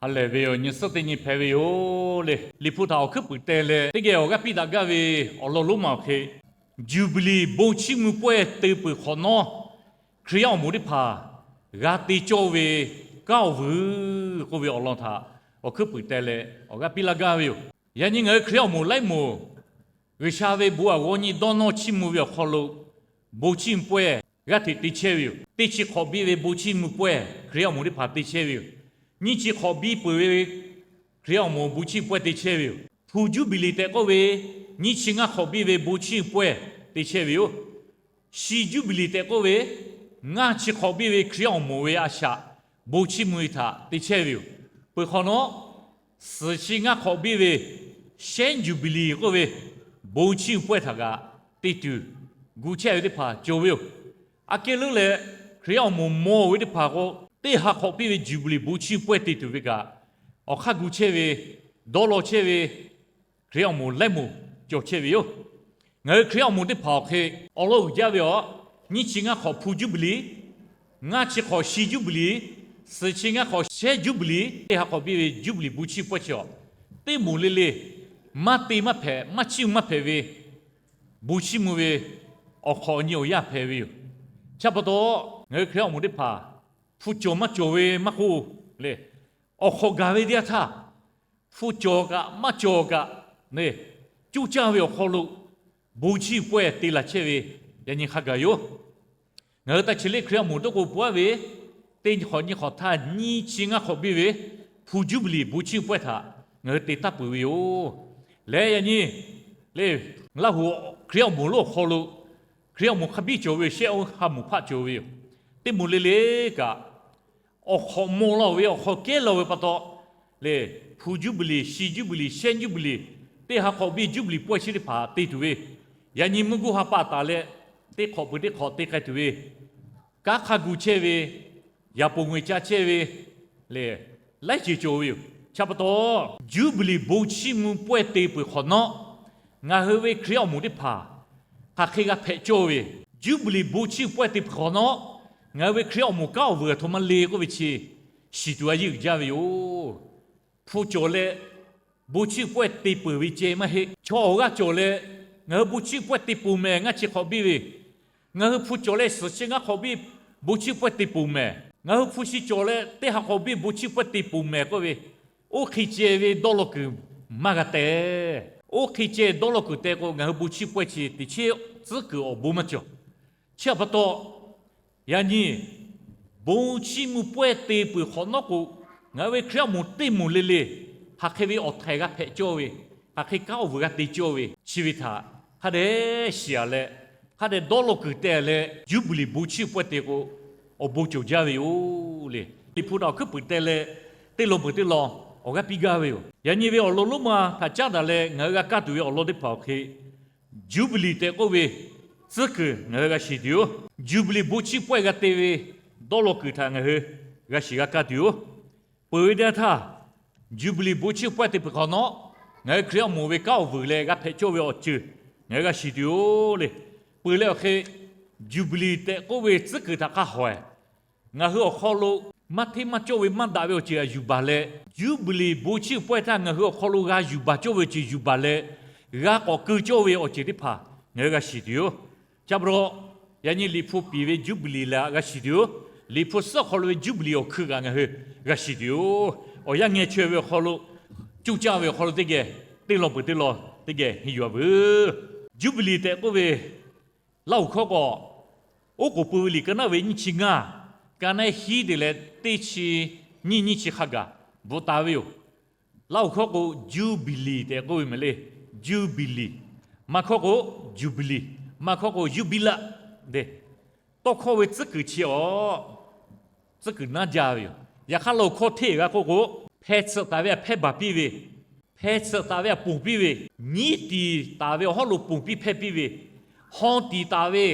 Ha lehˬ ve awˬ nyi suhˉ teˇ nyi hpehꞈ ve yoˬ le. Liꞈ hpu htaꞈ awˬ hkuiˉ puiˍ teh leh teˇ geh awˬ g'aˇ piˇ daꞈ gaˇ ve awˬ lawn lonˉ ma awˬ hk'e, Juˍbiˍliˍ bon chiˇ mvuh pawehˇ te peuˬ hk'awꞈ nawˉ, Hkriꞈ yaˇ awˬ moˍ teˇ hpaˍ g'a te cawˇ ve kanˉ awˬ vuiˬ k'oˆ ve awˬ lawn htaꞈ awˬ hkuiˉ puiˍ teh leh awˬ g'aˇ piˇ laˇ gaˇ ve yoˬ. Yaꞈ nyi ngaˬ hui Hkriꞈ yaˇ awˬ moˍ laiˉ moˍ G'uiˬsha ve bon aꞈ g'awˇ nyi dawˇ nawˇ chiˇ mvuh ve awˬ hk'aw lo bon chiˇ mvuh pawehˇ g'aˇ hteꞈ te chehˇ ve yoˬ. Teˇ chi hk'awꞈ biˇ ve bon chiˇ mvuh pawehˇ Hkriꞈ yaˇ awˬ moˍ teˇ hpaˍ te chehˇ ve yoˬ. Nyiˇ chi hk'awꞈ biˇ peuˬ ve Hkriꞈ yaˇ awˬ moˍ bon chiˇ mvuh pawehˇ te chehˇ ve yoˬ. Hpu Juˍbiˍliˍ tehꞈ k'oˆ ve nyiˇ chi ngaˇ hk'awꞈ biˇ ve bon chiˇ mvuh pawehˇ te chehˇ ve yoˬ. Shi Juˍbiˍliˍ tehꞈ k'oˆ ve ngaˇ chi hk'awꞈ biˇ ve Hkriꞈ yaˇ awˬ moˍ ve a shaꞈ bon chiˇ mvuh ve htaꞈ te chehˇ ve yoˬ. Peuˬ hk'awꞈ nawˉ, suhˍ chi ngaˇ hk'awꞈ biˇ ve shehˉ Juˍbiˍliˍ k'oˆ ve bon chiˇ mvuh pawehˇ htaꞈ kaꞈ te tuˬ gu chehˇ ve teˇ hpaˍ cawˬ ve yoˬ. Aꞈ kehˉ leuˉ leh, Hkriꞈ yaˇ awˬ moˍ mawˬ ve teˇ hpaˍ k'o, teˇ ha hk'awꞈ piˇ ve Juˍbiˍliˍ bon chiˇ mvuh pawehˇ te tuˬ ve kaꞈ, awˬ hk'aˇ gu chehˇ ve, dawˇ law chehˇ ve Hkriꞈ yaˇ awˬ moˍ laiˉ moˍ cawˬ chehˇ ve yoˬ. Ngaˬ hui Hkriꞈ yaˇ awˬ moˍ teˇ hpaˍ awˬ hk'e awˬ lawn uiˍ jaˇ ve awˬ, nyiˇ chi ngaˇ hk'awꞈ Hpu Juˍbiˍliˍ, ngaˇ chi hk'awꞈ Shi Juˍbiˍliˍ, suhˍ chi ngaˇ hk'awꞈ shehˉ Juˍbiˍliˍ, teˇ ha hk'awꞈ biˇ ve Juˍbiˍliˍ bon chiˇ mvuh pawehˇ chi awˬ, teˇ moˍ le le maˇ te maˇ hpehꞈ, maˇ chiˇ mvuh maˇ hpehꞈ ve bon chiˇ mvuh ve awˬ hk'awꞈ nyi awˬ yanˇ hpehꞈ ve yoˬ. Chi pa taw, ngaˬ hui Hkriꞈ yaˇ awˬ moˍ teˇ hpaˍ hpu cawˬ maˇ cawˬ ve maˇ k'oˆ le, awˬ hk'awꞈ gaˬ ve teˇ yanˇ htaˇ, hpu cawˬ kaꞈ maˇ cawˬ kaꞈ, cuˇ caˇ ve awˬ hk'aw lo bon chiˇ mvuh pawehˇ te laˬ chehˇ ve yaꞈ nyi hk'a gaˬ yoˬ. Ngaˬ hui taˇ chi le Hkriꞈ yaˇ awˬ moˍ toˆ k'o pawehˇ ve teˇ hk'awꞈ nyiˇ hk'awꞈ htaˇ nyiˇ chi ngaˇ hk'awꞈ biˇ ve Hpu Juˍbiˍliˍ bon chiˇ mvuh pawehˇ htaꞈ ngaˬ hui te taˇ peuˬ ve yoˬ. Leh yaꞈ nyi le, Laˇ huˍ Hkriꞈ yaˇ awˬ moˍ lonˉ awˬ hk'aw lo Hkriꞈ yaˇ awˬ moˍ hk'a biˇ cawˬ ve yoˬ. Shehˆ oˇ ha moˍ hpaˆ cawˬ ve yoˬ. Teˇ moˍ le le kaꞈ, awˬ hk'awꞈ mawˬ laˇ ve, awˬ hk'awꞈ kehˉ laˇ ve pa taw le, Hpu Juˍbiˍliˍ, Shi Juˍbiˍliˍ, shehˉ Juˍbiˍliˍ, teˇ ha hk'awꞈ biˇ Juˍbiˍliˍ pawehˇ chi teˇ hpaˍ te tuˬ ve, yaꞈ nyi mvuhˇ guˇ ha pa taˍ leh, teˇ hk'awꞈ peuˬ teˇ hk'awꞈ te k'ai tuˬ ve, kanˉ hk'aˇ gu chehˇ ve, yaꞈ poˍ ngeuˍ ca chehˇ ve le, laiˉ ceuˬ cawˬ ve yoˬ. Chi pa taw, Juˍbiˍliˍ bon chiˇ mvuh pawehˇ te peuˬ hk'awꞈ nawˉ, ngaˬ hui ve Hkriꞈ yaˇ awˬ moˍ teˇ hpaˍ hk'aˬ hk'e g'a hpehꞈ cawˇ ve, Juˍbiˍliˍ bon chiˇ mvuh pawehˇ te peuˬ hk'awꞈ nawˉ, ngaˬ hui ve Hkriꞈ yaˇ awˬ moˍ kanˉ awˬ vuiˬ aˬ htoꞈ ma le k'oˆ ve chi shiˍ tuˬ a yeˇ uiˍ jaˇ ve yoˬ. Hpu cawˬ leh bon chiˇ mvuh pawehˇ te peuˬ ve ceh maˇ heˆ. Chaw awˬ g'aˇ cawˬ leh ngaˬ hui bon chiˇ mvuh pawehˇ te peuˬ mehˍ, ngaˇ chi hk'awꞈ biˇ ve, ngaˬ hui hpu cawˬ leh suhˍ chi ngaˇ hk'awꞈ biˇ bon chiˇ mvuh pawehˇ te peuˬ mehˍ, ngaˬ hui hpu shi cawˬ leh teˇ ha hk'awꞈ biˇ bon chiˇ mvuh pawehˇ te peuˬ mehˍ k'oˆ ve, oˇ hk'e ceh ve dawˇ law kuiˬ maˇ g'a teh. Oˇ hk'e ceh dawˇ law kuiˬ teh k'o, ngaˬ hui bon chiˇ mvuh pawehˇ chi teꞈ chiˉ tcuhˉ kuiˬ awˬ bon maˇ cawˬ. Chi pa taw, yaꞈ nyi bon chiˇ mvuh pawehˇ te peuˬ hk'awꞈ nawˉ k'o, ngaˬ hui ve Hkriꞈ yaˇ awˬ moˍ teˇ moˍ le le hk'aˬ hk'e ve awˬ htaiˍ g'a hpehꞈ cawˇ ve, hk'aˬ hk'e kanˉ awˬ vuiˬ g'a te cawˇ ve chi ve htaꞈ hk'a dehꞈ shiˍ leh, hk'a dehꞈ dawˇ law kuiˬ teh leh, Juˍbiˍliˍ bon chiˇ mvuh pawehˇ te k'o, awˬ bon cawˬ jaˇ ve yoˬ le. Liꞈ hpu htaꞈ awˬ hkuiˉ puiˍ teh leh, teˇ lawn peuˬ teˇ lawn awˬ g'aˇ piˇ gaˇ ve yoˬ. Yaꞈ nyi ve awˬ lawn lonˉ ma htaꞈ caˉ daꞈ leh ngaˬ hui g'a kaˇ tuˬ ve awˬ lawn teˇ hpaˍ awˬ hk'e, Juˍbiˍliˍ tehꞈ k'oˆ ve tcuhˉ kuiˬ ngaˬ hui g'a shiˍ tuˬ yoˬ. Juˍbiˍliˍ bon chiˇ mvuh pawehˇ g'a te ve dawˇ law kuiˬ htaꞈ ngaˬ hui g'a shiˍ g'a kaˇ tuˬ yoˬ. Peuˬ ve teˇ yanˇ htaˇ, Juˍbiˍliˍ bon chiˇ mvuh pawehˇ te peuˬ hk'awꞈ nawˉ, ngaˬ hui Hkriꞈ yaˇ awˬ moˍ ve kanˉ awˬ vuiˬ leh g'a hpehꞈ cawˇ ve awˬ ceuˬ ngaˬ hui g'a shiˍ tuˬ yoˬ le. Peuˬ leh awˬ hk'e, Juˍbiˍliˍ tehꞈ k'oˆ ve tcuhˉ kuiˬ htaꞈ hk'a haweh ngaˬ hui awˬ hk'aw lo maˇ hteˇ maˇ cawˇ ve maˇ daꞈ ve awˬ ceuˬ htaꞈ yuˬ baˬ leh, Juˍbiˍliˍ bon chiˇ mvuh pawehˇ htaˇ ngaˬ hui awˬ hk'aw lo g'a yuˬ baˬ cawˇ ve awˬ ceuˬ yuˬ baˬ leh, g'a k'awꞈ keu cawˇ ve awˬ ceuˬ teˇ hpaˍ ngaˬ hui g'a shiˍ tuˬ yoˬ. Chi pa taw, yaꞈ nyi Liꞈ hpu piˍ ve Juˍbiˍliˍ leh g'a shiˍ tuˬ yoˬ. Liꞈ hpu suhˉ awˬ hk'aw lo ve Juˍbiˍliˍ awˬ hkui kaꞈ ngaˬ hui g'a shiˍ tuˬ yoˬ. Awˬ yanˇ ngeh chaweh ve awˬ hk'aw lo, cuˇ caˇ ve awˬ hk'aw lo teˇ geh, teˇ lawn peuˬ teˇ lawn teˇ geh henˇ yuˬ-a veuˬ. Juˍbiˍliˍ tehꞈ k'oˆ ve Laˇ huˍ hkawˇ k'o, oˉ k'oˍ pui ve liꞈ ka naˉ ve nyiˇ chi ngaˇ, ka naˉ hiˉ te leh teˇ chi nyiˇ nyiˇ chi hk'a gaˬ bvuhꞈ taˍ ve yoˬ. Laˇ huˍ hkawˇ k'o, Juˍbiˍliˍ tehꞈ k'oˆ ve mehˍ le. Juˍbiˍliˍ, maˇ hkawˇ k'o, Juˍbiˍliˍ, maˇ hkawˇ k'o, Yuˇbiˇlaˆ, tawˇ hkawˇ ve tcuhˉ kuiˬ chi awˬ tcuhˉ kuiˬ naˉ jaˇ ve yoˬ. Yaꞈ hk'aˇ laˇ huˍ hkawˇ hteˇ g'a k'oˆ k'o, hpeh tsuhꞈ taˍ ve htaꞈ hpehˇ baˬ piˇ ve, hpeh tsuhꞈ taˍ ve htaꞈ ponˬ piˇ ve, nyiˉ tiˍ taˍ ve awˬ hawˉ lo ponˬ piˇ hpehˇ piˇ ve, haw tiˍ taˍ ve,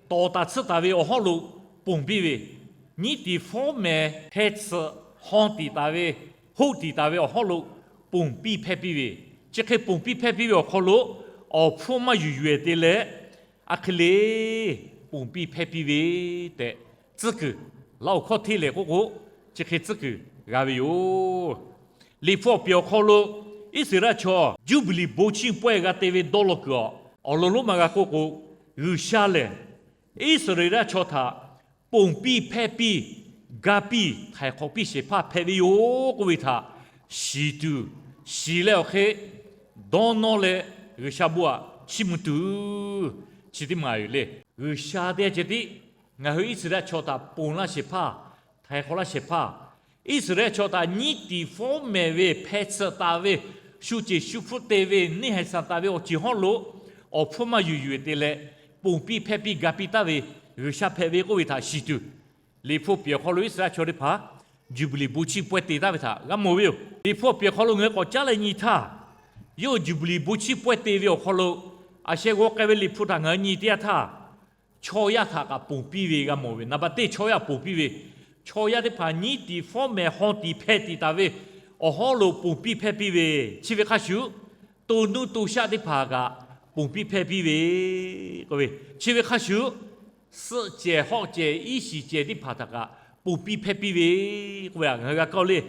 tawˍ taˍ tsuhˆ taˍ ve awˬ hawˉ lo ponˬ piˇ ve, nyiˉ tiˍ fawˉ mehˍ hpeh tsuhꞈ haw tiˍ taˍ ve, hoˆ tiˍ taˍ ve awˬ hawˉ lo ponˬ piˇ hpehˇ piˇ ve, chi hk'e ponˬ piˇ hpehˇ piˇ ve awˬ hk'aw lo awˬ hpfuhˇ maˇ yuˬ yuˬ-ehˍ te leh, aˬ hk'e le ponˬ piˇ hpehˇ piˇ ve tehꞈ tcuhˉ kuiˬ, laˇ huˍ hkawˇ hteˇ lehˬ k'oˆ k'o, chi hk'e tcuhˉ kuiˬ g'a ve yoˬ. Liꞈ hpu awˬ piˍ awˬ hk'aw lo Iˉsaˍreˍlaˆ chaw Juˇbiˍliˍ bon chiˇ pawehˇ g'a te ve dawˇ law kuiˬ awˬ, awˬ lawn lonˉ ma g'a k'oˆ k'o, G'uiˬsha lehˬ Iˉsaˍreˍlaˆ chaw htaꞈ ponˬ piˇ hpehˇ piˇ ga piˇ htaiˍ hk'awꞈ piˇ shehˍ hpaˇ hpehꞈ ve yoˬ k'oˆ ve htaꞈ shiˍ tuˬ, shiˍ leh awˬ hk'e dawˇ nawˇ leh G'uiˬsha bon htaꞈ chiˇ mvuh tuˬ, chi teˇ maˬ yoˬ le. G'uiˬsha teˇ g'aˇ ceh tiˉ ngaˬ hui Iˉsaˍreˍlaˆ chaw htaꞈ ponˬ laˇ shehˍ hpaˇ, htaiˍ hk'awꞈ laˇ shehˍ hpaˇ, Iˉsaˍreˍlaˆ chaw htaꞈ nyiˉ tiˍ fawˉ mehˍ ve hpeh tsuhꞈ taˍ ve, shu ceˬ shu hpfuhˇ te ve, neˇ haiˬ Saˍtanˍ ve awˬ ceuˬ hawˉ lo awˬ hpfuhˇ maˇ yuˬ yuˬ te leh, ponˬ piˇ hpehˇ piˇ ga piˇ taˍ ve G'uiˬsha hpehꞈ ve k'oˆ ve htaꞈ shiˍ tuˬ, Liꞈ hpu awˬ piˍ awˬ hk'aw lo Iˉsaˍreˍlaˆ chaw teˇ hpaˍ Juˇbiˍliˍ bon chiˇ pawehˇ te taˍ ve htaꞈ g'a mawˬ ve yoˬ. Liꞈ hpu awˬ piˍ awˬ hk'aw lo ngaˬ hui k'awꞈ caˉ leh nyi htaˇ, yawˇ hui Juˇbiˍliˍ bon chiˇ pawehˇ te ve awˬ hk'aw lo a sheh g'aw k'ai ve Liꞈ hpu htaꞈ ngaˬ hui nyi teˇ yanˇ htaˇ, chaw yaˇ htaꞈ kaꞈ ponˬ piˇ ve g'a mawˬ ve, naˍ baꞈ teˇ chaw yaˇ ponˬ piˇ ve, chaw yaˇ teˇ hpaˍ nyiˉ tiˍ fawˉ mehˍ haw tiˍ hpeh tiˍ taˍ ve awˬ hawˉ lo ponˬ piˇ hpehˇ piˇ ve, chi ve hk'a shuˍ to nuˇ to shaˆ teˇ hpaˍ kaꞈ ponˬ piˇ hpehˇ piˇ ve k'oˆ ve, chi ve hk'a shuˍ suhˆ cehˬ hawˆ cehˬ iˉ shiˍ cehˬ teˇ hpaˍ htaꞈ kaꞈ ponˬ piˇ hpehˇ piˇ ve k'oˆ ve htaꞈ ngaˬ hui g'a kaˇ le.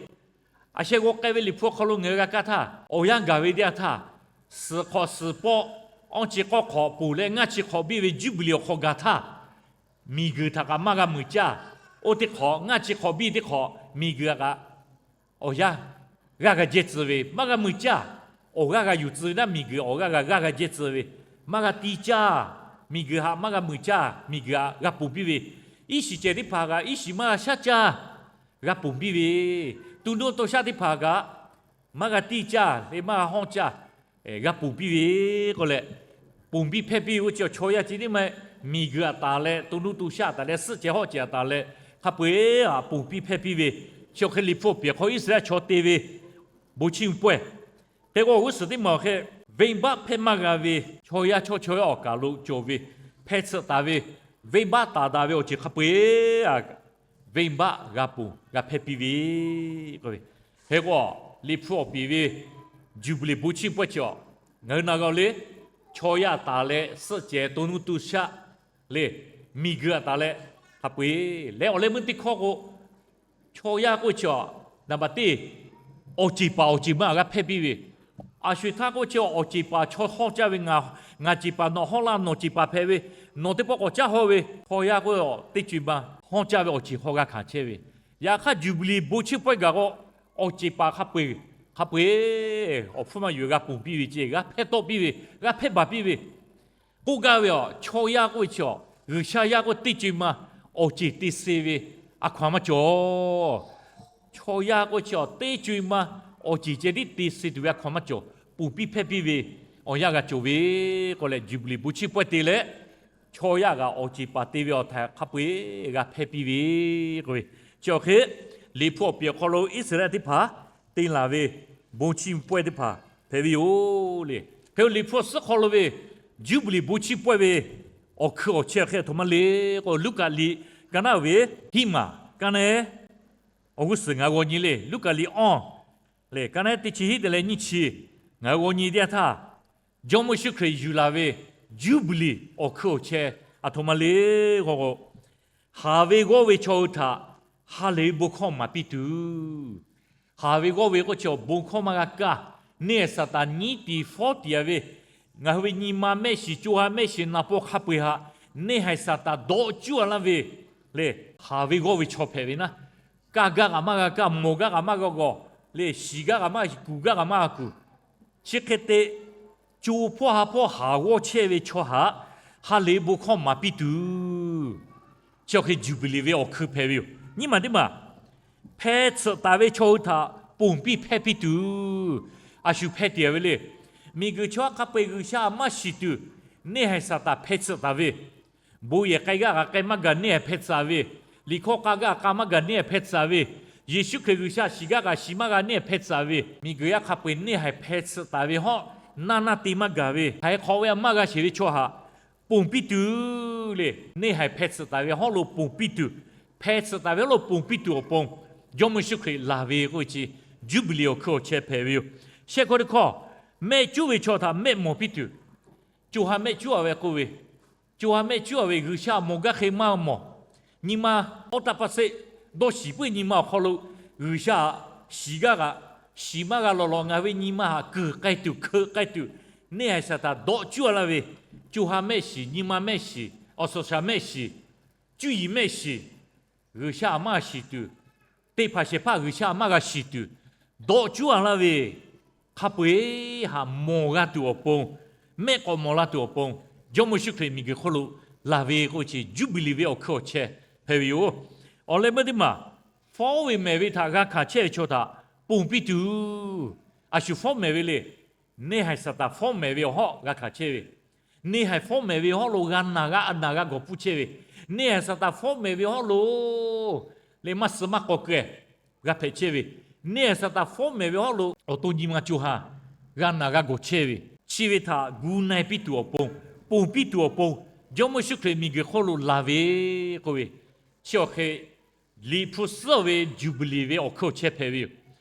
A sheh g'aw k'ai ve Liꞈ hpu awˬ hk'aw lo ngaˬ hui g'a kaˇ htaˇ, awˬ yanˇ gaˬ ve teˇ yanˇ htaˇ, suhˍ hk'awꞈ suhˍ pawˆ awˇ chi k'awˇ hk'awꞈ ponˬ leh ngaˇ chi hk'awꞈ biˇ ve Juˇbiˍliˍ awˬ hk'aw gaˬ htaˇ, miˬguiˬ htaꞈ kaꞈ maˇ g'a muiˬ caˇ. Oˇ teˇ hk'awꞈ ngaˇ chi hk'awꞈ biˇ teˇ hk'awꞈ miˬguiˬ htaꞈ kaꞈ awˬ yanˇ g'aˇ g'a jehˇ tcuh ve maˇ g'a muiˬ caˇ. Awˬ g'aˇ g'a yuˬ tcuh ve naˉ miˬguiˬ awˬ g'aˇ g'a g'aˇ g'a jehˇ tcuh ve, maˇ g'a tiˇ caˇ. Miˬguiˬ htaꞈ maˇ g'a muiˬ caˇ, miˬguiˬ htaꞈ g'a ponˬ piˇ ve, iˉ shiˍ cehˬ teˇ hpaˍ kaꞈ iˉ shiˍ maˇ g'a shaˉ caˇ, g'a ponˬ piˇ ve, to nuˇ to shaˆ teˇ hpaˍ kaꞈ maˇ g'a tiˇ caˇ leh maˇ g'a hawˇ caˇ, g'a ponˬ piˇ ve k'oˆ leh, ponˬ piˇ hpehˇ piˇ ve k'oˆ chi chaw yaˇ chi teˇ maˇ miˬguiˬ htaꞈ taˍ leh to nuˇ to shaˆ taˍ leh suhˆ cehˬ hawˆ cehˬ htaꞈ taˍ leh hk'a peu-eˬ htaꞈ ponˬ piˇ hpehˇ piˇ ve, chi awˬ hk'e Liꞈ hpu awˬ piˍ awˬ hk'aw Iˉsaˍreˍlaˆ chaw te ve bon chiˇ pawehˇ. Hk'e k'o awˬ g'uˇ suhˍ teˇ maˬ awˬ hk'e venˇbaˆ hpehˇ maˇ g'a ve chaw yaˇ chaw chaw yaˇ awˬ kaˬ lo cawˬ ve, hpeh tsuhꞈ taˍ ve, venˇbaˆ taˍ daꞈ ve awˬ ceuˬ hk'a peu-eˬ venˇbaˆ g'a ponˬ g'a hpehˇ piˇ ve k'oˆ ve. Hk'e k'o Liꞈ hpu awˬ piˍ ve Juˇbiˍliˍ bon chiˇ pawehˇ chi awˬ, ngaˬ hui na g'a le, chaw yaˇ taˍ leh suhˆ cehˬ to nuˇ to shaˆ le, miˬguiˬ htaꞈ taˍ leh hk'a peu-eˬ leh awˬ leh meuˇ teˇ hkawˇ k'o, chaw yaˇ k'oˆ ve chi awˬ, naˍ baꞈ teˇ awˬ ceˬ paˍ awˬ ceˬ ma g'a hpehˇ piˇ ve, a sho-eˬ htaˇ k'oˆ chi awˬ ceˬ paˍ chaw hawˇ caˇ ve, ngaˬ ceˬ paˍ nawˬ hawˇ laˇ, nawˬ ceˬ paˍ hpehꞈ ve, nawˬ teˇ pawˆ k'awꞈ caˉ haw ve, chaw yaˇ k'oˆ ve teˇ co-e ma hawˇ caˇ ve awˬ ceˬ hawˇ g'a hkanˍ chehˇ ve. Yaꞈ hk'aˇ Juˇbiˍliˍ bon chiˇ pawehˇ gaˬ k'o, awˬ ceˬ paˍ hk'a peu-eˬ hk'a peu-eˬ awˬ hpfuhˇ maˇ yuˬ g'a ponˬ piˇ ve ceˇ, g'a hpehˇ tawˆ piˇ ve, g'a hpehˇ baˬ piˇ ve, k'oˆ gaˇ ve a, chaw yaˇ k'oˆ ve chi awˬ, G'uiˬsha yaˇ k'oˆ teˇ co-e ma awˬ ceˬ te suh ve a hkaw-anˬ maˇ cawˬ. Chaw yaˇ k'oˆ ve chi awˬ teˇ co-e ma awˬ ceˬ ceh tiˉ te suh tuˬ ve a hkaw-anˬ maˇ cawˬ. Ponˬ piˇ hpehˇ piˇ ve awˬ yanˇ g'a cawˬ ve k'oˆ leh, Juˇbiˍliˍ bon chiˇ pawehˇ te leh chaw yaˇ g'aꞈ awˬ ceˬ paˍ te ve awˬ htaꞈ hk'a peu-eˬ g'a hpehˇ piˇ ve k'oˆ ve, chi awˬ hk'e Liꞈ hpu awˬ piˍ awˬ hk'aw lo Iˉsaˍreˍlaˆ teˇ hpaˍ te laˬ ve bon chiˇ pawehˇ teˇ hpaˍ hpehꞈ ve yoˬ le. Hk'e Liꞈ hpu awˬ suhˉ hk'aw lo ve Juˇbiˍliˍ bon chiˇ pawehˇ ve awˬ hkui awˬ chehˇ hk'e aˬ htoꞈ ma le k'o, Luˉkaꞈ liꞈ ka naˉ ve hiˉ maˬ ka naˉ awˬ g'uˇ suhˍ ngaˬ hui g'aw nyi le. Luˉkaꞈ liꞈ awˇ lehˬ ka naˉ teˇ chi hiˉ te leh nyiˇ chi ngaˬ hui g'aw nyi teˇ yanˇ htaˇ, Jawˇmawˇ Yeˍsuˆ Hkriꞈ yuˬ laˬ ve Juˇbiˍliˍ awˬ hkui awˬ chehˇ aˬ htoꞈ ma le k'o, haˍ ve g'awˇ ve chaw hui htaꞈ ha lehˬ ve bon hkawˇ maˍ piˇ tuˬ, haˍ ve g'awˇ ve k'oˆ chi awˬ bon hkawˇ maˇ g'a kaˇ. Neˇ haiˬ Saˍtanˍ nyiˉ tiˍ fawˉ tiˍ-a ve, ngaˬ hui ve nyi ma mehˆ shiˍ, co ha mehˆ shiˍ, naˍ paw hk'a peu-eˬ htaꞈ neˇ haiˬ Saˍtanˍ dawꞈ cuˇ-a laˇ ve le. Haˍ ve g'awˇ ve chaw hpehꞈ ve naˉ, kaˇ gaˇ kaꞈ maˇ g'a kaˇ, mawˬ gaˇ kaꞈ maˇ g'a gawˬ le, shiˍ gaˇ kaꞈ maˇ shiˍ, kuˬ gaˇ kaꞈ maˇ g'a kuˬ. Chi hk'e te co hpawˇ ha hpawˇ haˍ g'awˇ chehˇ ve chaw htaꞈ ha lehˬ ve bon hkawˇ maˍ piˇ tuˬ, chi awˬ hk'e Juˇbiˍliˍ ve awˬ hkui hpehꞈ ve yoˬ. Nyiˇ maˬ teˇ maˬ, hpeh tsuhꞈ taˍ ve chaw hui htaꞈ ponˬ piˇ hpehˇ piˇ tuˬ, a shu hpehˇ tiˍ-a ve le. Miˬguiˬ chaw hk'a peu-eˬ G'uiˬsha maˇ shiˍ tuˬ, neˇ haiˬ Saˍtanˍ hpeh tsuhꞈ taˍ ve, bon yehˬ k'ai gaˇ kaꞈ k'ai maˇ gaˬ neˇ haiˬ hpeh tsuhꞈ-a ve, liꞈ hkawˇ k'a gaˇ kaꞈ k'a maˇ gaˬ neˇ haiˬ hpeh tsuhꞈ-a ve, Yeˍsuˆ Hkriꞈ G'uiˬsha shiˍ gaˇ kaꞈ shiˍ maˇ g'a neˇ haiˬ hpeh tsuhꞈ-a ve, miˬguiˬ yaˇ hk'a peu-eˬ neˇ haiˬ hpeh tsuhꞈ taˍ ve hawˉ, naˇ naˇ te maˇ gaˬ ve, htaiˍ hk'awꞈ ve a maˇ g'a sheˍ ve chaw htaꞈ ponˬ piˇ tuˬ le. Neˇ haiˬ hpeh tsuhꞈ taˍ ve hawˉ lo ponˬ piˇ tuˬ, hpeh tsuhꞈ taˍ ve hawˉ lo ponˬ piˇ tuˬ awˬ pon Jawˇmawˇ Yeˍsuˆ Hkriꞈ laˬ ve k'oˆ ve chi Juˇbiˍliˍ awˬ hkui awˬ chehˇ hpehꞈ ve yoˬ. Shehˆ hkawˇ teˇ hkawˇ, mehˆ cuˉ ve chaw htaꞈ mehˆ mawˬ piˇ tuˬ, co ha mehˆ cuˉ-a ve k'oˆ ve, co ha mehˆ cuˉ-a ve G'uiˬsha mawˬ gaˇ hk'e maˇ mawˬ. Nyi ma awˉ taˇ paˇ seˆ dawˇ shiˍ puiˉ nyi ma awˬ hk'aw lo G'uiˬsha shiˍ gaˇ kaꞈ shiˍ maˇ g'a lawˬ lawˬ ngaˬ hui ve nyi ma htaꞈ kuiˬ k'ai tuˬ, hkeuꞈ k'ai tuˬ, neˇ haiˬ Saˍtanˍ dawꞈ cuˇ a laˇ ve, co ha mehˆ shiˍ, nyi ma mehˆ shiˍ, awˬ suhˍ shaˍ mehˆ shiˍ, cuˇ yiˍ mehˆ shiˍ, G'uiˬsha maˇ shiˍ tuˬ, teˇ hpaˍ shehˍ hpaˇ G'uiˬsha maˇ g'a shiˍ tuˬ, dawꞈ cuˇ a laˇ ve, hk'a peu-eˬ htaꞈ mawˬ g'a tuˬ awˬ pon, mehˆ k'awꞈ mawˬ la tuˬ awˬ pon, Jawˇmawˇ Yeˍsuˆ Hkriꞈ miˬguiˬ hk'oˆ lo laˬ ve k'oˆ ve chi Juˇbiˍliˍ ve awˬ hkui awˬ chehˇ hpehꞈ ve yoˬ. Awˬ leh meuˇ teˇ maˬ, fawˉ ve mehˍ ve htaꞈ g'a hkanˍ chehˇ ve chaw htaꞈ ponˬ piˇ tuˬ, a shu fawˉ mehˍ ve le. Neˇ haiˬ Saˍtanˍ fawˉ mehˍ ve awˬ hawˉ g'a hkanˍ chehˇ ve, neˇ haiˬ fawˉ mehˍ ve hawˉ lo g'a naˬ g'a naˬ g'a gawˬ pfuhˇ chehˇ ve, neˇ haiˬ Saˍtanˍ fawˉ mehˍ ve hawˉ lo leh maˇ suh maˇ k'aw keu g'a hpehꞈ chehˇ ve, neˇ haiˬ Saˍtanˍ fawˉ mehˍ ve hawˉ lo awˬ to nyi ma co ha g'a naˬ g'a gawˬ chehˇ ve, chi ve htaꞈ gu na-e piˇ tuˬ awˬ pon, ponˬ piˇ tuˬ awˬ pon, Jawˇmawˇ Yeˍsuˆ Hkriꞈ miˬguiˬ hk'oˆ lo laˬ ve k'oˆ ve, chi awˬ hk'e Liꞈ hpu suhˉ ve Juˇbiˍliˍ ve awˬ hkui awˬ chehˇ hpehꞈ ve yoˬ.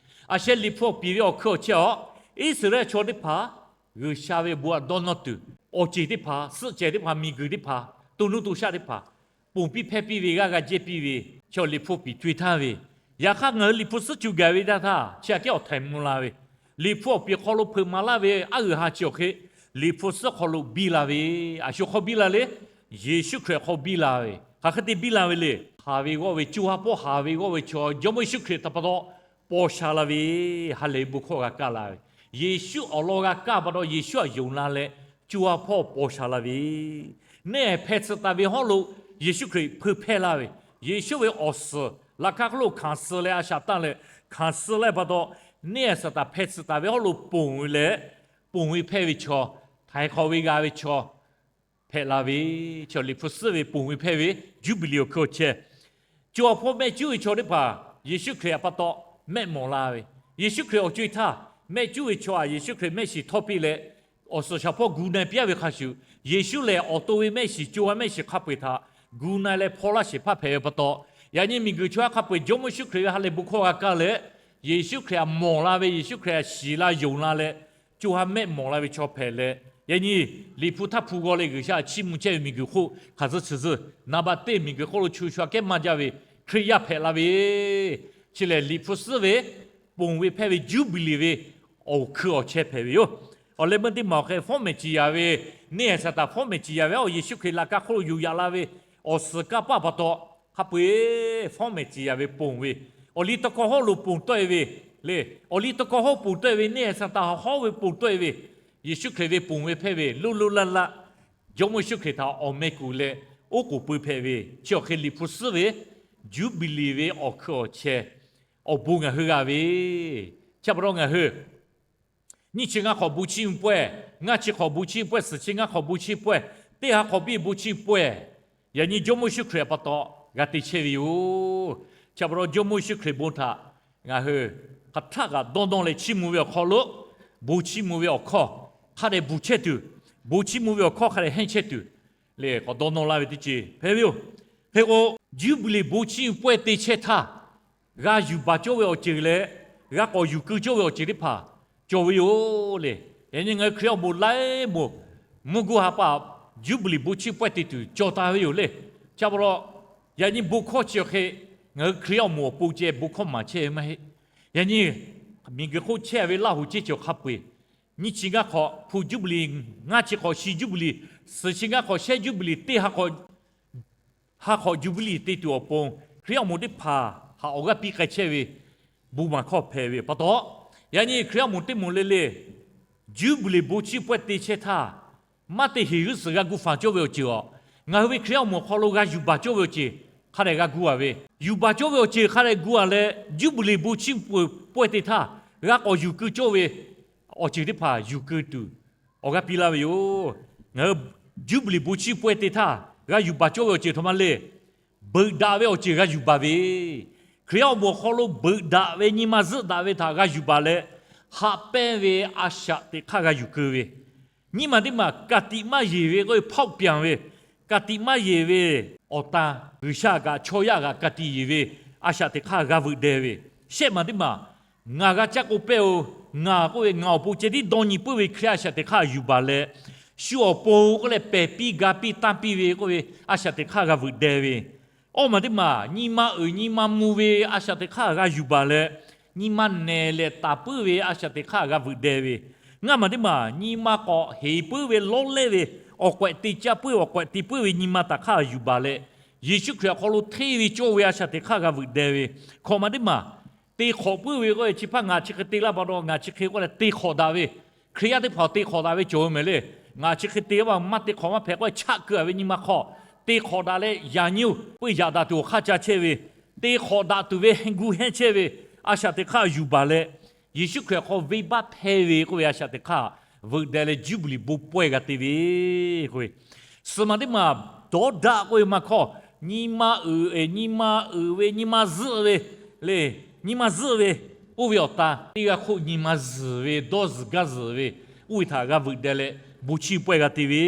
A sheh Liꞈ hpu awˬ piˍ ve awˬ hkui awˬ chehˇ a, Iˉsaˍreˍlaˆ chaw teˇ hpaˍ G'uiˬsha ve bon htaꞈ dawˇ nawˇ tuˬ, awˬ ceˬ teˇ hpaˍ, suhˆ cehˬ teˇ hpaˍ, miˬguiˬ teˇ hpaˍ, to nuˇ to shaˆ teˇ hpaˍ, ponˬ piˇ hpehˇ piˇ ve, g'aˇ g'a jehˇ piˇ ve, chi awˬ Liꞈ hpu awˬ piˍ co-e htaˇ ve, yaꞈ hk'aˇ ngaˬ hui Liꞈ hpu suhˉ co gaˬ ve htaˇ htaˇ, chi aꞈ kehˉ awˬ htaiˍ mvuh la ve, Liꞈ hpu awˬ piˍ hk'aw lo hpeuꞈ maˍ laˇ ve aˉ g'uiˬ ha chi awˬ hk'e, Liꞈ hpu suhˉ hk'aw lo biˇ la ve, a shu hk'aw biˇ la le, Yeˍsuˆ Hkriꞈ hk'aw biˇ la ve, hk'aˬ hk'e te biˇ la ve le. Haˍ ve g'awˇ ve, co ha hpawˇ haˍ ve g'awˇ ve chaw Jawˇmawˇ Yeˍsuˆ Hkriꞈ htaꞈ pa taw paw sha la ve, ha lehˬ ve bon hkawˇ g'a kaˇ la ve, Yeˍsuˆ awˬ lawn g'a kaˇ pa taw Yeˍsuˆ htaꞈ yonˍ la leh, co ha hpawˇ paw sha la ve, neˇ haiˬ hpeh tsuhꞈ taˍ ve hawˉ lo Yeˍsuˆ Hkriꞈ hpeu hpehˇ laˇ ve, Yeˍsuˆ ve awˬ suhˍ laꞈ kaˇ hk'oˆ lo hkanˍ suh leh a shaꞈ tanˇ leh, hkanˍ suh leh pa taw, neˇ haiˬ Saˍtanˍ hpeh tsuhꞈ taˍ ve hawˉ lo ponˬ ve leh, ponˬ ve hpehˇ ve chaw, htaiˍ hk'awꞈ ve g'a ve chaw hpehꞈ la ve, chi awˬ Liꞈ hpu suhˉ ve ponˬ ve hpehˇ ve Juˇbiˍliˍ awˬ hkui awˬ chehˇ. Co ha hpawˇ mehˆ cuˉ ve chaw teˇ hpaˍ Yeˍsuˆ Hkriꞈ htaꞈ pa taw mehˆ mawˬ la ve, Yeˍsuˆ Hkriꞈ awˬ co-e htaˇ, mehˆ cuˉ ve chaw htaꞈ Yeˍsuˆ Hkriꞈ mehˆ shiˍ htawˇ piˇ leh, awˬ suhˍ shaˍ hpawˇ gu na-e piˇ-a ve hk'a shuˍ, Yeˍsuˆ lehˬ awˬ to ve mehˆ shiˍ, co ha mehˆ shiˍ hk'a peu-eˬ htaꞈ gu na leh hpaw laˇ shehˍ hpaˇ hpehꞈ ve pa taw, yaꞈ nyi miˬguiˬ chaw yaˇ hk'a peu-eˬ Jawˇmawˇ Yeˍsuˆ Hkriꞈ ve ha lehˬ bon hkawˇ g'a kaˇ leh, Yeˍsuˆ Hkriꞈ htaꞈ mawˬ la ve, Yeˍsuˆ Hkriꞈ htaꞈ shiˍ la yonˍ la leh, co ha mehˆ mawˬ la ve chaw hpehꞈ leh, yaꞈ nyi Liꞈ hpu htaˇ hpu g'aw leh G'uiˬsha chiˇ mvuh chehˇ ve miˬguiˬ hk'oˆ hk'aˬ zuhˇ chi zuhˇ, naˍ baꞈ teˇ miˬguiˬ hk'oˆ lo chu shu aꞈ kehˉ maˇ jaˇ ve Hkriꞈ yaˇ hpehꞈ la ve, chi lehˬ Liꞈ hpu suhˉ ve ponˬ ve hpehˇ ve Juˇbiˍliˍ ve awˬ hkui awˬ chehˇ hpehꞈ ve yoˬ. Awˬ leh meuˇ teˇ maˬ awˬ hk'e fawˉ mehˍ ciˍ yaˍ ve, neˇ haiˬ Saˍtanˍ fawˉ mehˍ ciˍ yaˍ ve, a Yeˍsuˆ Hkriꞈ laꞈ ka hk'oˆ lo yuˬ yaꞈ la ve awˬ suhˍ kanˇ paˆ pa taw, hk'a peu-eˬ fawˉ mehˍ ciˍ yaˍ ve ponˬ ve, awˬ liˇ tawˇ hkawˇ hawˉ lo ponˬ tawˆ-e ve le, awˬ liˇ tawˇ hkawˇ hawˉ ponˬ tawˆ-e ve, neˇ haiˬ Saˍtanˍ hawˉ ve ponˬ tawˆ-e ve, Yeˍsuˆ Hkriꞈ ve ponˬ ve hpehˇ ve lo lo laˇ laˇ, Jawˇmawˇ Yeˍsuˆ Hkriꞈ htaꞈ awˬ meh kuˬ leh oˉ k'oˍ pui hpehꞈ ve, chi awˬ hk'e Liꞈ hpu suhˉ ve Juˇbiˍliˍ ve awˬ hkui awˬ chehˇ awˬ bon ngaˬ hui g'a ve, chi pa taw ngaˬ hui nyiˇ chi ngaˇ hk'awꞈ bon chiˇ mvuh pawehˇ, ngaˇ chi hk'awꞈ bon chiˇ mvuh pawehˇ, suhˍ chi ngaˇ hk'awꞈ bon chiˇ mvuh pawehˇ, teˇ ha hk'awꞈ biˇ bon chiˇ mvuh pawehˇ, yaꞈ nyi Jawˇmawˇ Yeˍsuˆ Hkriꞈ pa taw g'a te chehˇ ve yoˬ. Chi pa taw Jawˇmawˇ Yeˍsuˆ Hkriꞈ bon htaꞈ ngaˬ hui hk'aˬ htaˆ kaꞈ dawˇ dawˇ leh chiˇ mvuh ve awˬ hk'aw lo, bon chiˇ mvuh ve awˬ hkawˇ hk'a dehꞈ bvuhˬ chehˇ tuˬ, bon chiˇ mvuh ve awˬ hkawˇ hk'a dehꞈ hehnˇ chehˇ tuˬ le, k'awꞈ dawˇ nawˇ laˇ ve teˇ ceuˬ hpehꞈ ve yoˬ. Hk'e k'o, Juˇbiˍliˍ bon chiˇ mvuh pawehˇ te chehˇ htaˇ, g'a yuˬ baˬ cawˇ ve awˬ ceuˬ leh g'a k'awꞈ yuˬ keu cawˇ ve awˬ ceuˬ teˇ hpaˍ cawˬ ve yoˬ le. Yaꞈ nyi ngaˬ hui Hkriꞈ awˬ moˍ laiˉ moˍ mvuhˇ guˇ ha pa Juˇbiˍliˍ bon chiˇ pawehˇ te tuˬ cawˬ taˍ ve yoˬ le. Chi pa taw, yaꞈ nyi bon hkawˇ chi awˬ hk'e ngaˬ hui Hkriꞈ awˬ moˍ awˬ pon ceh bon hkawˇ maˍ chehˇ ve maˇ heˆ. Yaꞈ nyi miˬguiˬ hk'oˆ chehˇ ve Laˇ hoꞈ ceˇ cawˬ hk'a peu-eˬ, nyiˇ chi ngaˇ hk'awꞈ hpu Juˇbiˍliˍ, ngaˇ chi hk'awꞈ shi Juˇbiˍliˍ, suhˍ chi ngaˇ hk'awꞈ shehˉ Juˇbiˍliˍ, teˇ ha k'awꞈ ha hk'awꞈ Juˇbiˍliˍ te tuˬ awˬ pon Hkriꞈ awˬ moˍ teˇ hpaˍ htaꞈ awˬ g'aˇ piˇ k'ai chehˇ ve bon maˍ hkawˇ hpehꞈ ve pa taw, yaꞈ nyi Hkriꞈ awˬ moˍ teˇ moˍ le le Juˇbiˍliˍ bon chiˇ pawehˇ te chehˇ htaˇ, maˇ te heˍ g'uˇ suhˍ g'a gu fanˬ cawˇ ve awˬ ceuˬ a, ngaˬ hui ve Hkriꞈ awˬ moˍ awˬ hk'aw lo g'a yuˬ baˬ cawˇ ve awˬ ceuˬ hk'a dehꞈ g'a gu a ve, yuˬ baˬ cawˇ ve awˬ ceuˬ hk'a dehꞈ gu a leh, Juˇbiˍliˍ bon chiˇ pawehˇ te htaˇ g'a k'awꞈ yuˬ keu cawˇ ve awˬ ceuˬ teˇ hpaˍ yuˬ keu tuˬ awˬ g'aˇ piˇ laˇ ve yoˬ. Ngaˬ hui Juˇbiˍliˍ bon chiˇ pawehˇ te htaˇ g'a yuˬ baˬ cawˇ ve awˬ ceuˬ htaꞈ ma le, beuꞈ daꞈ ve awˬ ceuˬ g'a yuˬ baˬ ve, Hkriꞈ awˬ moˍ awˬ hk'aw lo beuꞈ daꞈ ve nyi ma zuhˆ daꞈ ve htaꞈ g'a yuˬ baˬ leh, haꞈ pehnˇ ve a shaꞈ teꞈ hk'aˇ g'a yuˬ keu ve, nyiˇ maˬ teˇ maˬ ka tiꞈ maˇ yeˬ ve k'oˆ ve hpaoˆ pyanˍ ve, ka tiꞈ maˇ yeˬ ve awˬ tan G'uiˬsha kaꞈ chaw yaˇ kaꞈ ka tiꞈ yeˬ ve a shaꞈ teꞈ hk'aˇ g'a veuꞈ deh ve, shehˆ maˬ teˇ maˬ ngaˬ g'a caˇ k'oˆ pehˇ-oˬ, ngaˬ k'oˆ ve ngaˬ awˬ pon ceh tiˉ dawˇ nyi puiˉ ve Hkriꞈ a shaꞈ teꞈ hk'aˇ yuˬ baˬ leh, shu awˬ pon k'oˆ leh pehˬ piˇ ga piˇ tanˇ piˇ ve k'oˆ ve a shaꞈ teꞈ hk'aˇ g'a veuꞈ deh ve, awˇ maˬ teˇ maˬ nyi ma uiˍ nyi ma mvuh ve a shaꞈ teꞈ hk'aˇ g'a yuˬ baˬ leh, nyi ma nehˬ lehˬ taˍ puiˉ ve a shaꞈ teꞈ hk'aˇ g'a veuꞈ deh ve, ngaˇ maˬ teˇ maˬ nyi ma k'awꞈ heˍ puiˉ ve lawˇ lehˇ ve, awˬ k'awehꞈ te caˇ puiˉ ve, awˬ k'awehꞈ te puiˉ ve nyi ma taˍ hk'aˇ yuˬ baˬ leh, Yeˍsuˆ Hkriꞈ awˬ hk'aw lo hteˇ ve cawˇ ve a shaꞈ teꞈ hk'aˇ g'a veuꞈ deh ve, hkawꞈ maˬ teˇ maˬ te hk'awꞈ puiˉ ve k'oˆ ve chi hpaˇ ngaˬ chi hk'e te laˇ pa taw, ngaˬ chi hk'e k'oˆ leh te hk'awꞈ daꞈ ve, Hkriꞈ yaˇ teˇ hpaˍ te hk'awꞈ daꞈ ve cawˬ ve mehˍ le. Ngaˬ chi hk'e te maˇ te hk'awꞈ maˇ hpehꞈ k'oˆ leh chaˆ keu a ve nyi ma hk'aw, te hk'awꞈ daꞈ leh yaꞈ nyi-oˬ, puiˇ yaꞈ daꞈ tuˬ awˬ hk'aˇ ca chehˇ ve, te hk'awꞈ daꞈ tuˬ ve gu hehˇ chehˇ ve a shaꞈ teꞈ hk'aˇ yuˬ baˬ leh, Yeˍsuˆ Hkriꞈ hk'aw venˇbaˆ hpehˇ ve k'oˆ ve a shaꞈ teꞈ hk'aˇ veuꞈ deh leh Juˇbiˍliˍ bon pawehˇ g'a te ve k'oˆ ve, suhˍ maˬ teˇ maˬ dawˇ daꞈ k'oˆ ve maˇ hkawˇ, nyi ma uiˍ, nyi ma uiˍ ve, nyi ma zuhˆ ve le, nyi ma zuhˆ ve, oˇ ve awˬ ta teˇ g'aˇ hk'oˆ nyi ma zuhˬ ve, dawˇ zuhˬ gaˇ zuhˬ ve, oˇ ve htaꞈ g'a veuꞈ deh leh bon chiˇ pawehˇ g'a te ve,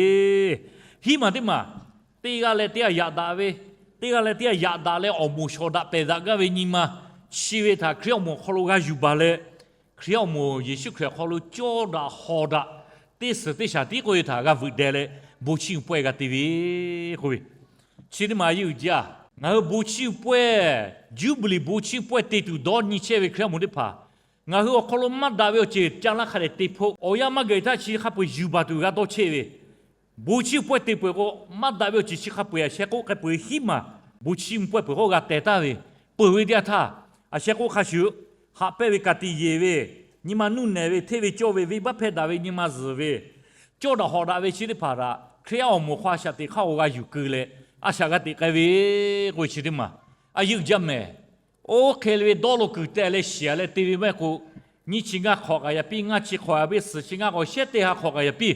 hiˉ maˬ teˇ maˬ teˇ g'aˇ leh teˇ g'aˇ yaꞈ daꞈ ve, teˇ g'aˇ leh teˇ g'aˇ yaꞈ daꞈ leh awˬ moˍ shawˍ daꞈ pehˬ daꞈ gaˇ ve nyi ma chi ve htaꞈ Hkriꞈ awˬ moˍ awˬ hk'aw lo g'a yuˬ baˬ leh, Hkriꞈ awˬ moˍ Yeˍsuˆ Hkriꞈ awˬ hk'aw lo cawˇ daꞈ hawˍ daꞈ teˇ suhˍ teˇ shaˍ tiˉ k'oˆ ve htaꞈ g'a veuꞈ deh leh bon chiˇ pawehˇ g'a te ve k'oˆ ve, chi teˇ maˬ yeˇ uiˍ jaˇ. Ngaˬ hui bon chiˇ pawehˇ, Juˇbiˍliˍ bon chiˇ pawehˇ te tuˬ dawˇ nyi chehˇ ve Hkriꞈ awˬ moˍ teˇ hpaˍ, ngaˬ hui awˬ hk'aw lo maˇ daꞈ ve awˬ ceuˬ ca laˇ hk'a dehꞈ te hpoˆ, awˬ yanˇ maˇ g'a iˬ htaˇ chi hk'a peu-eˬ yuˬ baˬ tuˬ g'a dawˇ chehˇ ve, bon chiˇ pawehˇ te peuˬ k'o, maˇ daꞈ ve awˬ ceuˬ chi hk'a peu-eˬ a sheh k'oˆ k'ai peuˬ ve hiˉ maˬ bon chiˇ pawehˇ peuˬ k'o g'a teh taˍ ve, peuˬ ve teˇ yanˇ htaˇ, a sheh k'oˆ hk'a shuˍ, haꞈ pehnˇ ve ka tiꞈ yeˬ ve, nyi ma nuˇ nehˬ ve, hteˇ ve cawˇ ve, venˇbaˆ hpehˇ daꞈ ve, nyi ma zuhˬ ve, cawˇ daꞈ hawˍ daꞈ ve chi teˇ hpaˍ htaꞈ Hkriꞈ awˬ moˍ hk'aw a shaꞈ teꞈ hk'aˇ g'a yuˬ keu leh, a shaꞈ g'a teꞈ k'ai ve k'oˆ ve chi teˇ maˬ a yeˇ uiˍ jaˇ mehˍ. Oˇ hk'e ve dawˇ lo kuiˬ teh leh shiˍ leh te ve maˇ heˆ k'o, nyiˇ chi ngaˇ hk'awꞈ k'aꞈ yaꞈ piˇ, ngaˇ chi hk'awꞈ yaꞈ piˇ, suhˍ chi ngaˇ k'awꞈ shehˉ teˇ ha hk'awꞈ k'aꞈ yaꞈ piˇ,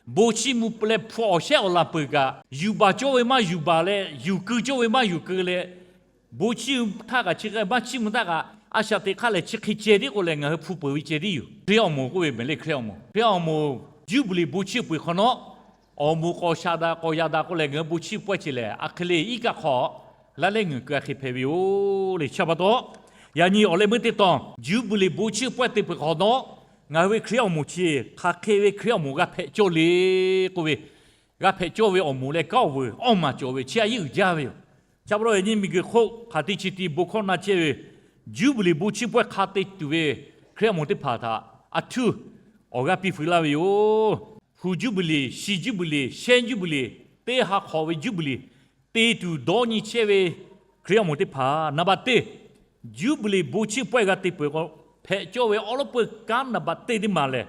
bon chiˇ mvuh leh hpu awˬ shehˉ awˬ laˬ peuˬ kaꞈ, yuˬ baˬ cawˇ ve maˇ yuˬ baˬ leh, yuˬ keu cawˇ ve maˇ yuˬ keu leh, bon chiˇ mvuh htaˇ kaꞈ chi hk'e maˇ chiˇ mvuh htaˇ kaꞈ, a shaꞈ teꞈ hk'aˇ lehˬ chi hk'e ceh tiˉ k'o lehˬ ngaˬ hui hpu peuˬ ve ceh tiˉ yoˬ. Hkriꞈ awˬ moˍ k'oˆ ve mehˍ le, Hkriꞈ awˬ moˍ, Hkriꞈ awˬ moˍ Juˇbiˍliˍ bon chiˇ peuˬ hk'awꞈ nawˉ, awˬ moˍ k'awꞈ shaꞈ daꞈ k'awꞈ yaꞈ daꞈ k'o lehˬ ngaˬ hui bon chiˇ pawehˇ ce lehˬ, a hk'e le iˉ kaˆ hk'aw laˇ lehˉ ngeuˍ keu a hk'e hpehꞈ ve yoˬ le. Chi pa taw, yaꞈ nyi awˬ leh meuˇ teˇ tawn Juˇbiˍliˍ bon chiˇ pawehˇ te peuˬ hk'awꞈ nawˉ, ngaˬ hui ve Hkriꞈ awˬ moˍ chi hk'aˬ hk'e ve Hkriꞈ awˬ moˍ g'a hpehꞈ cawˇ le k'oˆ ve, g'a hpehꞈ cawˇ ve awˬ moˍ leh kanˉ awˬ vuiˬ awˇ maˬ cawˬ ve chi a yeˇ uiˍ jaˇ ve yoˬ. Chi pa taw yaꞈ nyi miˬguiˬ hk'oˆ hk'aˬ te chi ti bon hkawˇ na chehˇ ve, Juˇbiˍliˍ bon chiˇ pawehˇ hk'a te tuˬ ve Hkriꞈ awˬ moˍ teˇ hpaˍ htaꞈ a htuˇ awˬ g'aˇ piˇ fui laˇ ve yoˬ. Hpu Juˇbiˍliˍ, shi Juˇbiˍliˍ, shehˉ Juˇbiˍliˍ, teˇ ha hk'awꞈ ve Juˇbiˍliˍ te tuˬ dawˇ nyi chehˇ ve Hkriꞈ awˬ moˍ teˇ hpaˍ, naˍ baˬ teˇ, Juˇbiˍliˍ bon chiˇ pawehˇ g'a te peuˬ k'o, hpehꞈ cawˇ ve awˉ lawˉ peu kanˉ naˍ baˬ teˇ teˇ maˬ lehˬ,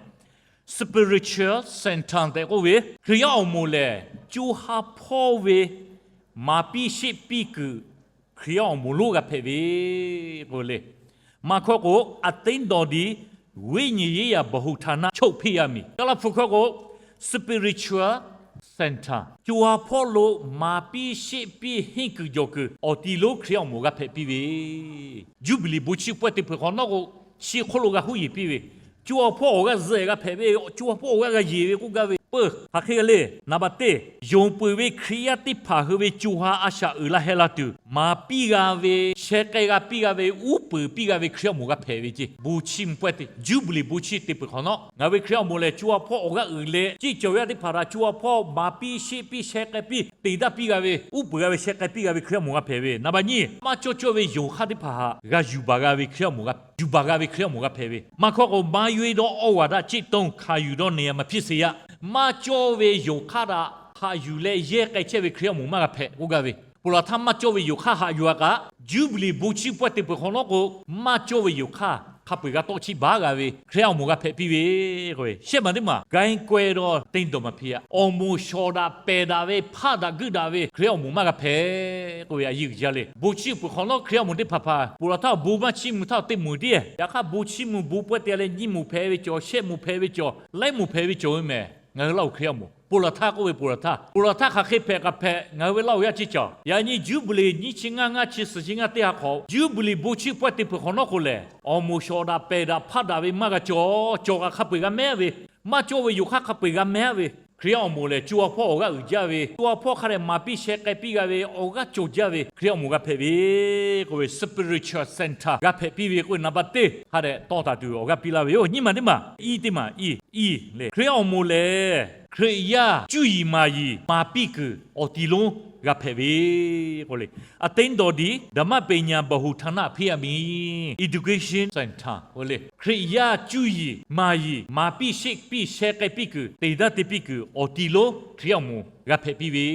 spiritual center tehꞈ k'oˆ ve, Hkriꞈ yaˇ awˬ moˍ lehˬ co ha hpawˇ ve maˍ piˇ sheˆ piˇ kuiˬ Hkriꞈ yaˇ awˬ moˍ lonˉ g'a hpehꞈ ve k'oˆ ve le. Maˇ hkawˇ k'o, အသင်းတော်သည် ဝိညာဉ်ရေးရာဗဟိုဌာနချုပ်ဖြစ်ရမည်. Kaˇ laˇ hpu hkawˇ k'o, spiritual center, co ha hpawˇ lo maˍ piˇ sheˆ piˇ henˇ kuiˬ jawˬ kuiˬ awˬ ti lonˉ Hkriꞈ yaˇ awˬ moˍ g'a hpehꞈ piˇ ve, Juˇbiˍliˍ bon chiˇ pawehˇ te peuˬ hk'awꞈ nawˉ k'o, chi hk'oˆ lo g'a huˉ yeˬ piˇ ve, co ha hpawˇ awˬ g'aˇ zuhꞈ g'a hpehꞈ ve, co ha hpawˇ awˬ g'aˇ g'a yeˬ ve k'oˆ gaˇ ve peuˬ. Hk'aˬ hk'e le, naˍ baˬ teˇ, yonˍ peuˬ ve Hkriꞈ yaˇ teˇ hpaˍ hui ve co ha a shaꞈ uiˍ la heh la tuˬ, maˍ piˇ g'a ve, sheh k'ai g'a piˇ g'a ve, uˉ peunˍ piˇ g'a ve Hkriꞈ yaˇ awˬ moˍ g'a hpehꞈ ve ceˇ. Bon chiˇ mvuh pawehˇ te, Juˇbiˍliˍ bon chiˇ te peuˬ hk'awꞈ nawˉ, ngaˬ hui ve Hkriꞈ yaˇ awˬ moˍ lehˬ co ha hpawˇ awˬ g'aˇ uiˍ leh, ceˇ cawˬ ve yaˇ teˇ hpaˍ htaꞈ co ha hpawˇ maˍ piˇ sheˆ piˇ sheh k'ai piˇ te daˇ piˇ g'a ve, uˉ peunˍ g'a ve, sheh k'ai piˇ g'a ve Hkriꞈ yaˇ awˬ moˍ g'a hpehꞈ ve. Naˍ baˬ nyiˇ, maˇ cawˇ cawˇ ve yonˍ hk'aˇ teˇ hpaˍ htaꞈ g'a yuˬ baˬ g'a ve Hkriꞈ yaˇ awˬ moˍ g'a yuˬ baˬ g'a ve Hkriꞈ yaˇ awˬ moˍ g'a hpehꞈ ve. Maˇ hkawˇ k'o, မါရွေးသော ဩဝါဒကျင့်သုံး ခံယူသော နေရာမှာ ဖြစ်စေရ. Maˇ cawˇ ve yonˍ hk'aˇ htaꞈ haꞈ yuˬ leh yehˇ k'ai chehˇ ve Hkriꞈ yaˇ awˬ moˍ maˇ g'a hpehꞈ k'oˆ gaˇ ve. Ponˬ laˬ htaˇ maˇ cawˇ ve yonˍ hk'aˇ haꞈ yuˬ a kaꞈ, Juˇbiˍliˍ bon chiˇ pawehˇ te peuˬ hk'awꞈ nawˉ k'o, maˇ cawˇ ve yonˍ hk'aˇ hk'a peu-eˬ g'a tawˆ chiˇ baˬ g'a ve Hkriꞈ yaˇ awˬ moˍ g'a hhpehꞈ piˇ ve k'oˆ ve. Shehˆ maˬ teˇ maˬ ကိုင်ကွယ်သော အသင်းတော် မဖြစ်ရ. Awˬ moˍ shawˍ daꞈ pehˬ daꞈ ve, hpaˆ daꞈ guiˇ daꞈ ve Hkriꞈ yaˇ awˬ moˍ maˇ g'a hpehꞈ k'oˆ ve a yeˇ uiˍ jaˇ le. Bon chiˇ peuˬ hk'awꞈ nawˉ Hkriꞈ yaˇ awˬ moˍ teˇ hpaˍ hpaˍ ponˬ laˬ htaˇ bon maˇ chiˇ mvuh htaˇ teˇ moˍ tiˉ, yaꞈ hk'aˇ bon chiˇ mvuh bon pawehˇ te leh nyiˇ moˍ hpehꞈ ve cawˬ, shehˆ moˍ hpehꞈ ve cawˬ, laiˉ moˍ hpehꞈ ve cawˬ ve mehˬ. Ngaˬ hui Laˇ huˍ Hkriꞈ yaˇ awˬ moˍ ponˬ laˬ htaˇ k'oˆ ve, ponˬ laˬ htaˇ, ponˬ laˬ htaˇ hk'aˬ hk'e hpehꞈ kaꞈ hpehꞈ, ngaˬ hui ve Laˇ huˍ yaˇ ceˇ cawˬ. Yaꞈ nyi Juˇbiˍliˍ nyiˇ chi ngaˇ, ngaˇ chi suhˍ chi ngaˇ teˇ ha hk'awꞈ Juˇbiˍliˍ bon chiˇ pawehˇ te peuˬ hk'awꞈ nawˉ k'o lehˬ, awˬ moˍ shawˍ daꞈ pehˬ daꞈ hpaˆ daꞈ ve maˇ g'a cawˬ. Cawˬ kaꞈ hk'a peu-eˬ g'a mehˉ ve, maˇ cawˇ ve yonˍ hk'aˇ hk'a peu-eˬ g'a mehˉ ve Hkriꞈ yaˇ awˬ moˍ lehˬ, co ha hpawˇ awˬ g'aˇ uiˍ jaˇ ve, co ha hpawˇ hk'a dehꞈ maˍ piˇ sheh k'ai piˇ g'a ve, awˬ g'aˇ cawˬ jaˇ ve Hkriꞈ yaˇ awˬ moˍ g'a hpehꞈ ve k'oˆ ve, spiritual center g'a hpehꞈ piˇ ve k'oˆ ve, naˍ baˬ teˇ hk'a dehꞈ tawˇ taˍ tuˬ awˬ g'aˇ piˇ laˇ ve yoˬ. Nyiˇ maˬ teˇ maˬ, iˉ teˇ maˬ iˉ Iˉ lehˬ, Hkriꞈ yaˇ awˬ moˍ lehˬ Hkriꞈ yaˇ cuˇ yiˍ maˍ yiˍ maˍ piˇ kuiˬ awˬ ti lonˉ g'a hpehꞈ ve k'o le, အသင်းတော် ဒီ ဓမ္မပညာဗဟုဌာန ဖြစ်ရမည် Education Center k'o le, Hkriꞈ yaˇ cuˇ yiˍ maˍ yiˍ maˍ piˇ sheˆ piˇ sheh k'ai piˇ kuiˬ သင်တန်း te piˇ kuiˬ awˬ ti lonˉ Hkriꞈ yaˇ awˬ moˍ g'a hpehꞈ piˇ ve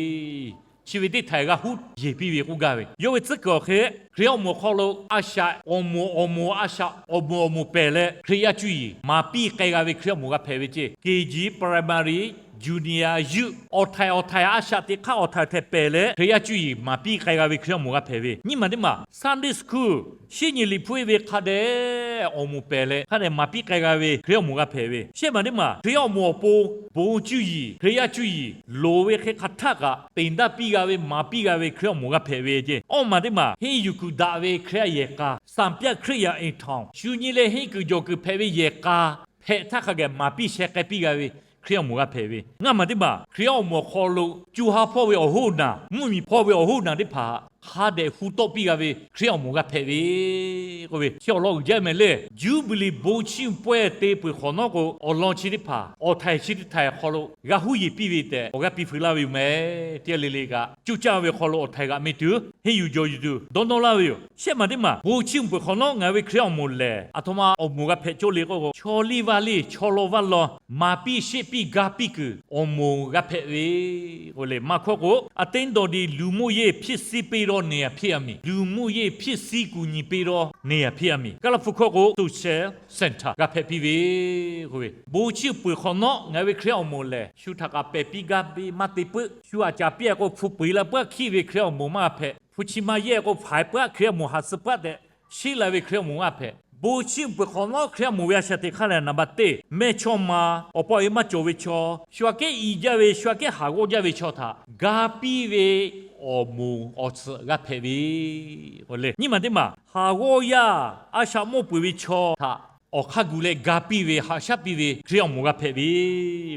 chi ve teˇ htaiˍ g'a huˉ yeˬ piˇ ve k'oˆ gaˇ ve. Yawˇ ve tcuhˉ kuiˬ awˬ hk'e, Hkriꞈ yaˇ awˬ moˍ awˬ hk'aw lo a shaꞈ awˬ moˍ awˬ moˍ a shaꞈ awˬ moˍ awˬ moˍ pehˬ leh Hkriꞈ yaˇ cuˇ yiˍ maˍ piˇ k'ai g'a ve Hkriꞈ yaˇ awˬ moˍ g'a hpehꞈ ve ceˇ. K G, primary, junior, youth, awˬ htaiˍ awˬ htaiˍ a shaꞈ teꞈ hk'aˇ awˬ htaiˍ awˬ htaiˍ pehˬ leh Hkriꞈ yaˇ cuˇ yiˍ maˍ piˇ k'ai g'a ve Hkriꞈ yaˇ awˬ moˍ g'a hpehꞈ ve. Nyiˇ maˬ teˇ maˬ Sunday school, sheˆ nyi liꞈ hpu eˇ ve hk'a dehꞈ awˬ moˍ pehˬ leh hk'a dehꞈ maˍ piˇ k'ai g'a ve Hkriꞈ yaˇ awˬ moˍ g'a hpehꞈ ve. Shehˆ maˬ teˇ maˬ Hkriꞈ yaˇ awˬ moˍ awˬ pon bon cuˇ yiˍ, Hkriꞈ yaˇ cuˇ yiˍ loˍ ve hk'e hk'aˬ htaˆ kaꞈ သင်တန်း piˇ g'a ve maˍ piˇ g'a ve Hkriꞈ yaˇ awˬ moˍ g'a hpehꞈ ve ceˇ. Awˇ maˬ teˇ maˬ henˇ yuˬ kuiˬ daꞈ ve Hkriꞈ yaˇ yehˬ k'a, စံပြ ခရစ်ယာန်အိမ်ထောင်, shu nyi leh henˇ kuiˬ jawˬ kuiˬ hpehꞈ ve yehˬ k'a hpehꞈ htaˇ hk'a geh maˍ piˇ sheh k'ai piˇ g'a ve Hkriꞈ yaˇ awˬ moˍ g'a hpehꞈ ve. Ngaˇ maˬ teˇ maˬ Hkriꞈ yaˇ awˬ moˍ awˬ hk'aw lo co ha hpawˇ ve awˬ hoˉ naˬ, mvuhˇmiˬ hpawˇ ve awˬ hoˉ naˬ teˇ hpaˍ hk'a dehꞈ hu tawˆ piˇ g'a ve Hkriꞈ yaˇ awˬ moˍ g'a hpehꞈ ve k'oˆ ve. Chi awˬ lawn uiˍ jaˇ mehˍ le, Juˇbiˍliˍ bon chiˇ pawehˇ te peuˬ hk'awꞈ nawˉ k'o, awˬ lawn chi teˇ hpaˍ awˬ htaiˍ chi teˇ htaiˍ awˬ hk'aw lo g'a huˉ yeˬ piˇ ve tehꞈ awˬ g'aˇ piˇ feu laˇ ve yoˬ mehˍ. Teˇ g'aˇ le le kaꞈ coˇ caˇ ve awˬ hk'aw lo awˬ htaiˍ g'aꞈ meh tuˬ henˇ yuˬ jawˬ yuˬ tuˬ dawˇ nawˇ laˇ ve yoˬ. Shehˆ maˬ teˇ maˬ bon chiˇ peuˬ hk'awꞈ nawˉ ngaˬ hui ve Hkriꞈ yaˇ awˬ moˍ lehˬ, aˬ htoꞈ ma awˬ moˍ g'a hpehꞈ cawˇ le k'oˆ k'o, chaw liˇ vaˇ liˇ chaw law vaˇ law maˍ piˇ sheˆ piˇ ga piˇ kuiˬ awˬ moˍ g'a hpehꞈ ve k'o le. Maˇ hkawˇ k'o, အသင်းတော် ဒီ လူမှုရေး ဖြည့်ဆည်းပေးသော နေရာ ဖြစ်ရမည်, လူမှုရေး ဖြည့်ဆည်း ကူညီပေးသော နေရာ ဖြစ်ရမည်. Kaˇlaˇ hpu hkawˇ k'o, social center g'a hpehꞈ piˇ ve k'oˆ ve. Bon chiˇ peuˬ hk'awꞈ nawˉ ngaˬ hui ve Hkriꞈ yaˇ awˬ moˍ lehˬ, shu htaꞈ kaꞈ pehˬ piˇ gaˇ piˇ maˇ te puiˉ. Shu aꞈ caˍ piˇ k'o hpu peu eˬ la puiˉ hkiˆ ve Hkriꞈ yaˇ awˬ moˍ maˇ g'a hpehꞈ. Hpu chi ma yehˇ k'o hpaiˍ puiˉ Hkriꞈ yaˇ awˬ moˍ haꞈ suh puiˉ tehꞈ sheˉ la ve Hkriꞈ yaˇ awˬ moˍ maˇ g'a hpehꞈ. Bon chiˇ peuˬ hk'awꞈ nawˉ Hkriꞈ yaˇ awˬ moˍ ve a shaꞈ teꞈ hk'aˇ lehˬ, naˍ baˬ teˇ mehˇ chawˇ ma awˬ pa awˬ e maˇ cawˬ ve chaw, shu aꞈ kehˉ i jaˇ ve, shu aꞈ kehˉ haˍ g'awˇ jaˇ ve chaw htaꞈ ga piˇ ve awˬ moˍ awˬ tsuhꞈ g'a hpehꞈ ve k'o le. Nyiˇ maˬ teˇ maˬ haˍ g'awˇ yaˇ a shaꞈ mawˇ peuˬ ve chaw htaꞈ awˬ hk'aˇ gu leh ga piˇ ve, haꞈ shaˉ piˇ ve Hkriꞈ yaˇ awˬ moˍ g'a hpehꞈ ve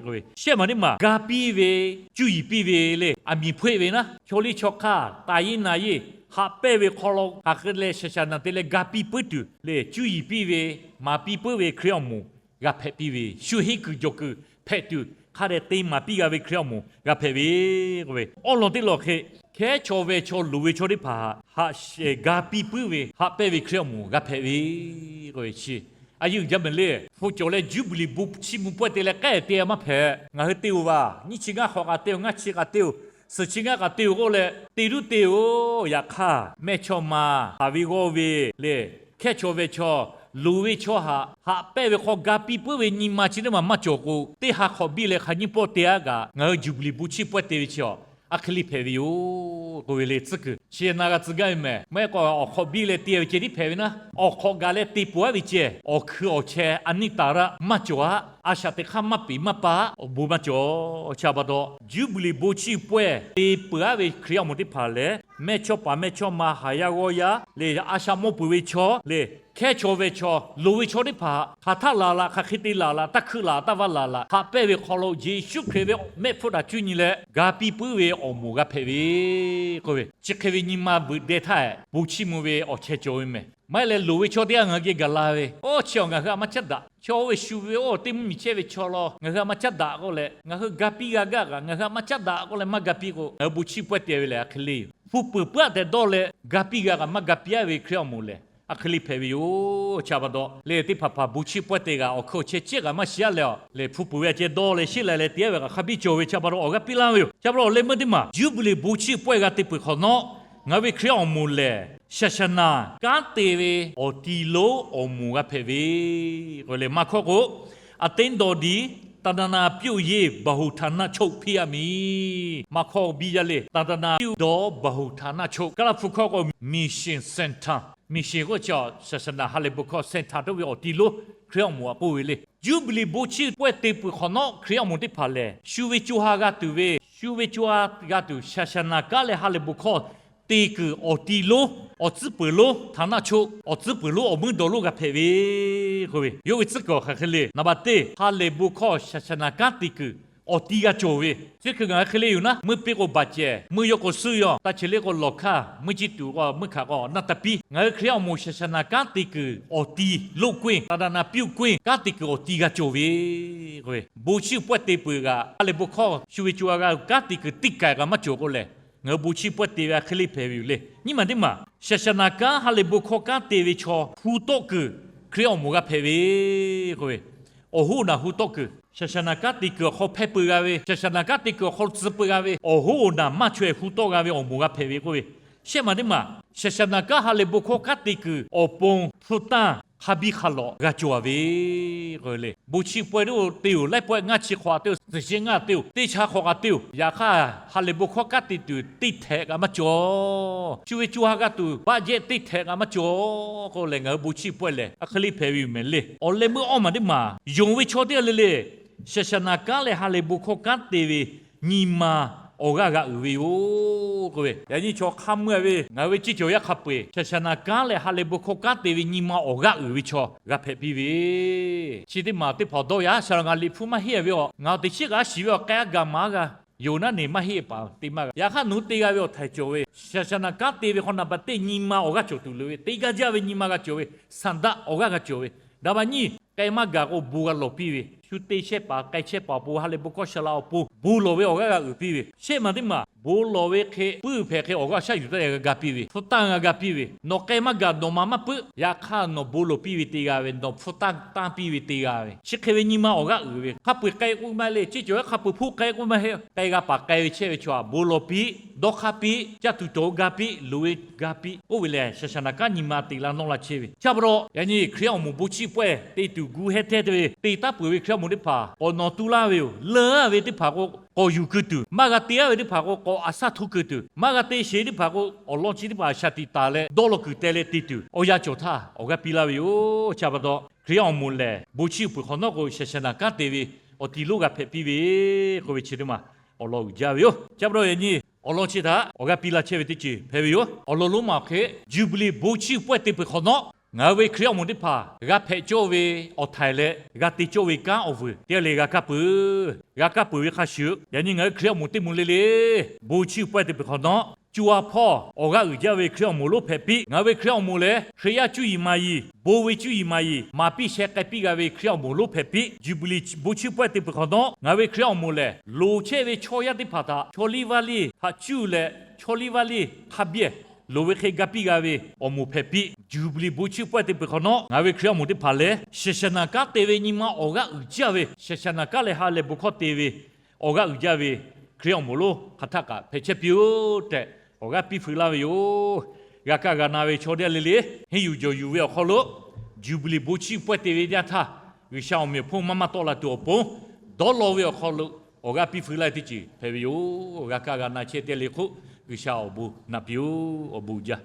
k'o ve. Shehˆ maˬ teˇ maˬ ga piˇ ve, cuˇ yiˍ piˇ ve le, aˬ miˍ hpawehˇ ve naˉ, chaw liˇ chaw hk'aˇ taˍ yeˇ naˍ yeˇ haꞈ pehnˇ ve hk'aw lo hk'aˬ hk'e leh shaˍ shaˍ naˍ te leh ga piˇ puiˉ tuˬ le, cuˇ yiˍ piˇ ve, maˍ piˇ puiˉ ve Hkriꞈ yaˇ awˬ moˍ g'a hpehꞈ piˇ ve, shu henˇ kuiˬ jawˬ kuiˬ hpehꞈ tuˬ hk'a dehꞈ te maˍ piˇ g'a ve Hkriꞈ yaˇ awˬ moˍ g'a hpehꞈ ve k'o ve. Awˉ lawn teˇ lawn hk'e, hkehˉ chaw ve chaw loˍ ve chaw teˇ hpaˍ haꞈ shehˍ ga piˇ puiˉ ve, haꞈ pehnˇ ve Hkriꞈ yaˇ awˬ moˍ g'a hpehꞈ ve k'o ve chi. A yeˇ uiˍ jaˇ mehˍ le, hpu cawˬ leh Juˇbiˍliˍ bon chiˇ mvuh pawehˇ te leh k'ehˉ te maˇ hpehꞈ. Ngaˬ hui te-oˬ vaˬ, nyiˇ chi ngaˇ hk'awꞈ kaꞈ te-oˬ, ngaˇ chi kaꞈ te-oˬ, suhˍ chi ngaˇ kaꞈ te-oˬ k'oˆ leh te tuˉ te-oˬ. Yaꞈ hk'aˇ mehˇ chawˇ ma haˍ ve g'awˇ ve le, hkehˉ chaw ve chaw loˍ ve chaw haꞈ haꞈ pehnˇ ve hk'aw ga piˇ puiˉ ve nyi ma chi teˇ maˬ maˇ cawˬ k'o, teˇ ha hk'awꞈ biˇ leh hk'aˬ nyiˇ pawˆ te-a kaꞈ ngaˬ hui Juˇbiˍliˍ bon chiˇ pawehˇ te ve chi a hk'e le hpehꞈ ve yoˬ k'oˆ ve le tcuhˉ kuiˬ. Chi na g'a tcuh gaˇ ve mehˍ. Maˇ heˆ k'o awˬ hk'awꞈ biˇ leh te ve ceh tiˉ hpehꞈ ve naˉ, awˬ hk'awꞈ gaˬ leh te peuˬ-a ve ceh, awˬ hkui awˬ cheh a niˇ taˍ raˆ maˇ cawˬ-a. A shaꞈ teꞈ hk'aˇ maˇ peˍ maˇ pa-a, awˬ bon maˇ cawˬ. Chi pa taw, Juˇbiˍliˍ bon chiˇ pawehˇ te peuˬ-a ve Hkriꞈ yaˇ awˬ moˍ teˇ hpaˍ lehˬ, mehˇ chawˇ paˍ mehˇ chawˇ ma haˍ yaˇ g'awˇ yaˇ le, a shaꞈ mawˇ peuˬ ve chaw le, hkehˉ chaw ve chaw loˍ ve chaw teˇ hpaˍ hk'aˬ htaˆ laˬ laꞈ, hk'aˬ hk'e te laˬ laꞈ, taˇ hkuiˆ laˬ, taˇ vaˇ laˬ laꞈ haꞈ pehnˇ ve hk'aw lo Yeˍsuˆ Hkriꞈ ve mehˆ hpfuhˇ htaꞈ cuˇ nyi leh ga piˇ puiˉ ve awˬ moˍ g'a hpehꞈ ve k'oˆ ve. Chi hk'e ve nyi ma veuꞈ deh htaˇ bon chiˇ mvuh ve awˬ chehˇ cawˬ ve mehˍ. Maˇ heˆ leh loˍ ve chaw teˇ g'aˇ ngaˬ hui geh gaˬ la ve, oˇ chi awˬ ngaˬ hui a maˇ caˉ daꞈ. Chaw oˇ ve shu ve oˇ teˇ mvuhˇmiˬ chehˇ ve chaw law ngaˬ hui a maˇ caˉ daꞈ k'oˆ leh, ngaˬ hui ga piˇ g'a gaˇ kaꞈ ngaˬ hui a maˇ caˉ daꞈ k'oˆ leh maˇ ga piˇ k'o, ngaˬ hui bon chiˇ pawehˇ te ve lehˬ a hk'e le yoˬ. Hpu peuˬ puiˉ-a tehꞈ dawˇ leh ga piˇ g'a kaꞈ maˇ ga piˇ-a ve Hkriꞈ yaˇ awˬ moˍ lehˬ, a hk'e le hpehꞈ ve yoˬ. Chi pa taw lehˬ, teˇ hpaˍ hpaˍ bon chiˇ pawehˇ te g'a awˬ hkui awˬ chehˇ cehˇ kaꞈ maˇ shiˍ-a leh-a lehˬ, hpu peuˬ ve a ceh dawˇ leh sheˉ la leh te-a ve kaꞈ hk'a biˇ cawˬ ve. Chi pa taw awˬ g'aˇ piˇ laˇ ve yoˬ. Chi pa taw awˬ leh meuˇ teˇ maˬ Juˇbiˍliˍ bon chiˇ pawehˇ g'a te peuˬ hk'awꞈ nawˉ, ngaˬ ve Hkriꞈ yaˇ awˬ moˍ lehˬ shaˍ shaˍ naˍ kanˉ te ve awˬ ti lonˉ awˬ moˍ g'a hpehꞈ ve k'o lehˬ, maˇ hkawˇ k'o, အသင်းတော် ဒီ သာသနာပြုရေး ဗဟိုဌာနချုပ် ဖြစ်ရမည်. Maˇ hkawˇ biˇ jaˇ le, သာသနာပြုတော် ဗဟိုဌာနချုပ်, Kaˇlaˇ hpu hkawˇ k'o mission center. Mission k'oˆ chi shaˍ shaˍ naˍ ha lehˬ bon hkawˇ center toˇ ve awˬ ti lonˉ Hkriꞈ yaˇ awˬ moˍ a k'oˆ ve le. Juˇbiˍliˍ bon chiˇ pawehˇ te peuˬ hk'awꞈ nawˉ Hkriꞈ yaˇ awˬ moˍ teˇ hpaˍ lehˬ, shu ve co ha g'a tuˬ ve, shu ve co ha g'a tuˬ shaˍ shaˍ naˍ kanˉ leh ha lehˬ bon hkawˇ te kuiˬ awˬ ti lonˉ, awˬ tcuhˉ peuˬ lonˉ ဌာနချုပ်, awˬ tcuhˉ peuˬ lonˉ awˬ meuˇ dawˬ lonˉ g'a hpehꞈ ve k'oˆ ve. Yawˇ ve tcuhˉ kuiˬ awˬ hk'aˬ hk'e le, naˍ baˬ teˇ ha lehˬ bon hkawˇ shaˍ shaˍ naˍ kanˉ te kuiˬ awˬ ti g'a cawˬ ve. Chi hk'e ngaˬ hui hk'e le yoˬ naˉ, meuˇ piˇ k'o baˬ cehˬ, meuˇ yawˇ k'o suhˉ yaw, taˇ chi le k'o lawˬ hkaˇ, meuˇ chi tuˬ k'o meuˇ hkaꞈ k'o naˇ taˇ piˇ. Ngaˬ hui Hkriꞈ awˬ moˍ shaˍshaˍnaˍ kanˉ te kuiˬ awˬ ti လုပ်ကွင်း, သာသနာပြုခွင့် kanˉ te kuiˬ awˬ ti g'a cawˬ ve k'o ve, bon chiˇ pawehˇ te peuˬ kaꞈ ha lehˬ bon hkawˇ shu ve co ha g'a kanˉ te kuiˬ teˇ kaˬ kaꞈ maˇ cawˬ k'o lehˬ, ngaˬ hui bon chiˇ pawehˇ te ve a hk'e le hpehꞈ ve yoˬ le. Nyiˇ maˬ teˇ maˬ, shaˍshaˍnaˍ kanˉ ha lehˬ bon hkawˇ kanˉ te ve chaw hu tawˆ kuiˬ Hkriꞈ awˬ moˍ g'a hpehꞈ ve k'o ve, awˬ hoˉ awˬ naˬ hu tawˆ kuiˬ, shaˍshaˍnaˍ kanˉ te kuiˬ awˬ hk'aw hpehˇ peu g'a ve, shaˍshaˍnaˍ kanˉ te kuiˬ awˬ hk'aw lo tcuh peu g'a ve awˬ hoˉ awˬ naˬ maˇ chaweh hu tawˆ g'a ve awˬ moˍ g'a hpehꞈ ve k'oˆ ve. Shehˆ maˬ teˇ maˬ, shaˍshaˍnaˍ kanˉ ha lehˬ bon hkawˇ kanˉ te kuiˬ awˬ pon hpu tanˇ hk'a biˇ hk'a lawꞈ g'a cawˬ a ve k'o le. Bon chiˇ pawehˇ te-oˬ, laiˉ pawehˇ ngaˇ chi hk'awꞈ te-oˬ, suhˍ shehˆ ngaˇ te-oˬ, teˇ cha hk'awꞈ kaꞈ te-oˬ, yaꞈ hk'aˇ ha lehˬ bon hkawˇ kanˉ te tuˬ teˇ htehꞈ kaꞈ maˇ cawˬ. Shu ve co ha g'a tuˬ baˆ jehˆ teˇ htehꞈ kaꞈ maˇ cawˬ k'o lehˬ, ngaˬ hui bon chiˇ pawehˇ lehˬ a hk'e le hpehꞈ ve yoˬ mehˍ le. Awˬ leh meuˇ awˇ maˬ teˇ maˬ, yonˍ ve chaw teˇ g'aˇ le le shaˍshaˍnaˍ kanˉ leh ha lehˬ bon hkawˇ kanˉ te ve nyi ma awˬ g'aˇ g'a uiˍ ve yoˬ k'o ve. Yaꞈ nyi chaw hk'a meuˇ ve ngaˬ hui ve ceˇ cawˬ yaˇ hk'a peu-eˬ shaˍshaˍnaˍ kanˉ leh ha lehˬ bon hkawˇ kanˉ te ve nyi ma awˬ g'aˇ uiˍ ve chaw g'a hpehꞈ piˇ ve. Chi teˇ maˬ teˇ hpaˍ dawˇ yaꞈ shaˍ laꞈ ngaˬ liꞈ hpu maˇ heˆ ve awˬ, ngaˬ awˬ teꞈ shiˉ k'a shiˍ ve awˬ k'ai a gaˬ maˍ a g'a, yonˍ naˉ neˬ maˇ heˆ paˍ te maˇ g'a. Yaꞈ hk'aˇ nawˬ hui te g'a ve awˬ htaiˍ cawˬ ve, shaˍshaˍnaˍ kanˉ te ve hk'aw naˍ baꞈ teˇ nyi ma awˬ g'aˇ cawˬ tuˬ loˍ ve, te gaˇ jaˇ ve nyi ma g'a cawˬ ve, sanˍ daˆ awˬ g'aˇ g'a cawˬ ve, daꞈ baꞈ nyiˇ k'ai maˇ gaˬ k'o bon g'a lawˬ piˇ ve, shu te chehˇ paˍ k'ai chehˇ paˍ awˬ pon ha lehˬ bon hkawˇ shaˍ laꞈ awˬ pon bon lawˬ ve awˬ g'aˇ g'a uiˍ piˇ ve. Shehˆ maˬ teˇ maˬ, bon lawˬ ve hk'e puiˉ hpehꞈ hk'e awˬ g'aˇ shaˉ yuˬ taˇ g'a piˇ ve, hpu tanˇ g'a ga piˇ ve, nawˬ k'ai maˇ gaˬ nawˬ ma maˇ puiˉ. Yaꞈ hk'aˇ nawˬ bon lawˬ piˇ ve te g'a ve, nawˬ hpu tanˇ tanˇ piˇ ve te g'a ve, chi hk'e ve nyi ma awˬ g'aˇ uiˍ ve. Hk'a peu-eˬ k'ai k'oˆ maˇ heˆ le, ceˇ cawˬ yaˇ hk'a peu-eˬ hpu k'ai k'oˆ maˇ heˆ. K'ai g'a paˍ k'ai ve chehˇ ve chaw htaꞈ bon lawˬ piˇ, dawˇ hk'aˇ piˇ, caˇ tuˬ cawˬ ga piˇ, loˍ ve ga piˇ k'oˆ ve lehˬ, shaˍshaˍnaˍ kanˉ nyi ma te la nawˇ la chehˇ ve. Chi pa taw yaꞈ nyi Hkriꞈ awˬ moˍ bon chiˇ pawehˇ te tuˬ gu heh hteˇ te ve te taˇ peuˬ ve Hkriꞈ awˬ moˍ teˇ hpaˍ k'awꞈ nawˬ tu laˇ ve yoˬ. Leuˬ-a ve teˇ hpaˍ k'o k'awꞈ yuˬ keu tuˬ, maˇ g'a te-a ve teˇ hpaˍ k'o k'awꞈ aˬ saˇ hto keu tuˬ, maˇ g'a te sheˍ teˇ hpaˍ k'o awˬ lawn chi teˇ hpaˍ shaˍ tiꞈ taˍ leh dawˇ law kuiˬ teh leh te tuˬ awˬ yanˇ cawˬ htaˇ awˬ g'aˇ piˇ laˇ ve yoˬ. Chi pa taw Hkriꞈ awˬ moˍ lehˬ bon chiˇ peuˬ hk'awꞈ nawˉ k'o shaˍshaˍnaˍ kanˉ te ve awˬ ti lonˉ g'a hpehꞈ piˇ ve k'oˆ ve chi teˇ maˬ awˬ lawn uiˍ jaˇ ve yoˬ. Chi pa taw yaꞈ nyi awˬ lawn chi htaꞈ awˬ g'aˇ piˇ laˇ chehˇ ve teˇ ceuˬ hpehꞈ ve yoˬ. Awˬ lawn lonˉ ma awˬ hk'e Juˇbiˍliˍ bon chiˇ pawehˇ te peuˬ hk'awꞈ nawˉ, ngaˬ hui ve Hkriꞈ awˬ moˍ teˇ hpaˍ g'a hpehꞈ cawˇ ve awˬ htaiˍ leh g'a te cawˇ ve kanˉ awˬ vuiˬ teˇ g'aˇ le g'a kaˇ peuˬ. G'a kaˇ peuˬ ve hk'a shuˍ, yaꞈ nyi ngaˬ hui Hkriꞈ awˬ moˍ teˇ moˍ le le bon chiˇ pawehˇ te peuˬ hk'awꞈ nawˉ, co ha hpawˇ awˬ g'aˇ uiˍ jaˇ ve Hkriꞈ awˬ moˍ lonˉ hpehꞈ piˇ. Ngaˬ hui ve Hkriꞈ awˬ moˍ lehˬ Hkriꞈ yaˇ cuˇ yiˍ maˍ yiˍ, bon ve cuˇ yiˍ maˍ yiˍ maˍ piˇ sheh k'ai piˇ g'a ve Hkriꞈ awˬ moˍ lonˉ hpehꞈ piˇ. Juˇbiˍliˍ bon chiˇ pawehˇ te peuˬ hk'awꞈ nawˉ, ngaˬ hui ve Hkriꞈ awˬ moˍ lehˬ loˍ chehˇ ve chaw yaˇ teˇ hpaˍ htaꞈ chaw liˇ vaˇ liˇ htaꞈ cuˇ leh chaw liˇ vaˇ liˇ hk'a biˇ loˍ ve hk'e ga piˇ g'a ve awˬ moˍ hpehꞈ piˇ. Juˇbiˍliˍ bon chiˇ pawehˇ te peuˬ hk'awꞈ nawˉ, ngaˬ hui ve Hkriꞈ awˬ moˍ teˇ hpaˍ lehˬ shaˍshaˍnaˍ kanˉ te ve nyi ma awˬ g'aˇ uiˍ jaˇ ve, shaˍshaˍnaˍ kanˉ leh ha lehˬ bon hkawˇ te ve awˬ g'aˇ uiˍ jaˇ ve Hkriꞈ awˬ moˍ lonˉ hk'aˬ htaˆ kaꞈ hpehꞈ chehˇ piˇ-oˆ tehꞈ awˬ g'aˇ piˇ feuꞈ laˇ ve yoˬ. G'a kaˇ g'a na ve chaw teˇ g'aˇ le le, henˇ yuˬ jawˬ yuˬ ve awˬ hk'aw lo Juˇbiˍliˍ bon chiˇ pawehˇ te ve yaˇ htaˇ, G'uiˬsha awˬ meꞈ awˬ hponˇ maˇ maˇ tawˆ la tuˬ awˬ pon dawˇ law ve awˬ hk'aw lo awˬ g'aˇ piˇ feuꞈ laˇ ve teˇ ceuˬ hpehꞈ ve yoˬ. G'a kaˇ g'a na chehˇ teˇ g'aˇ le hk'oˆ G'uiˬsha awˬ bon naꞈ piˇ-oˆ. Awˬ bon uiˍ jaˇ.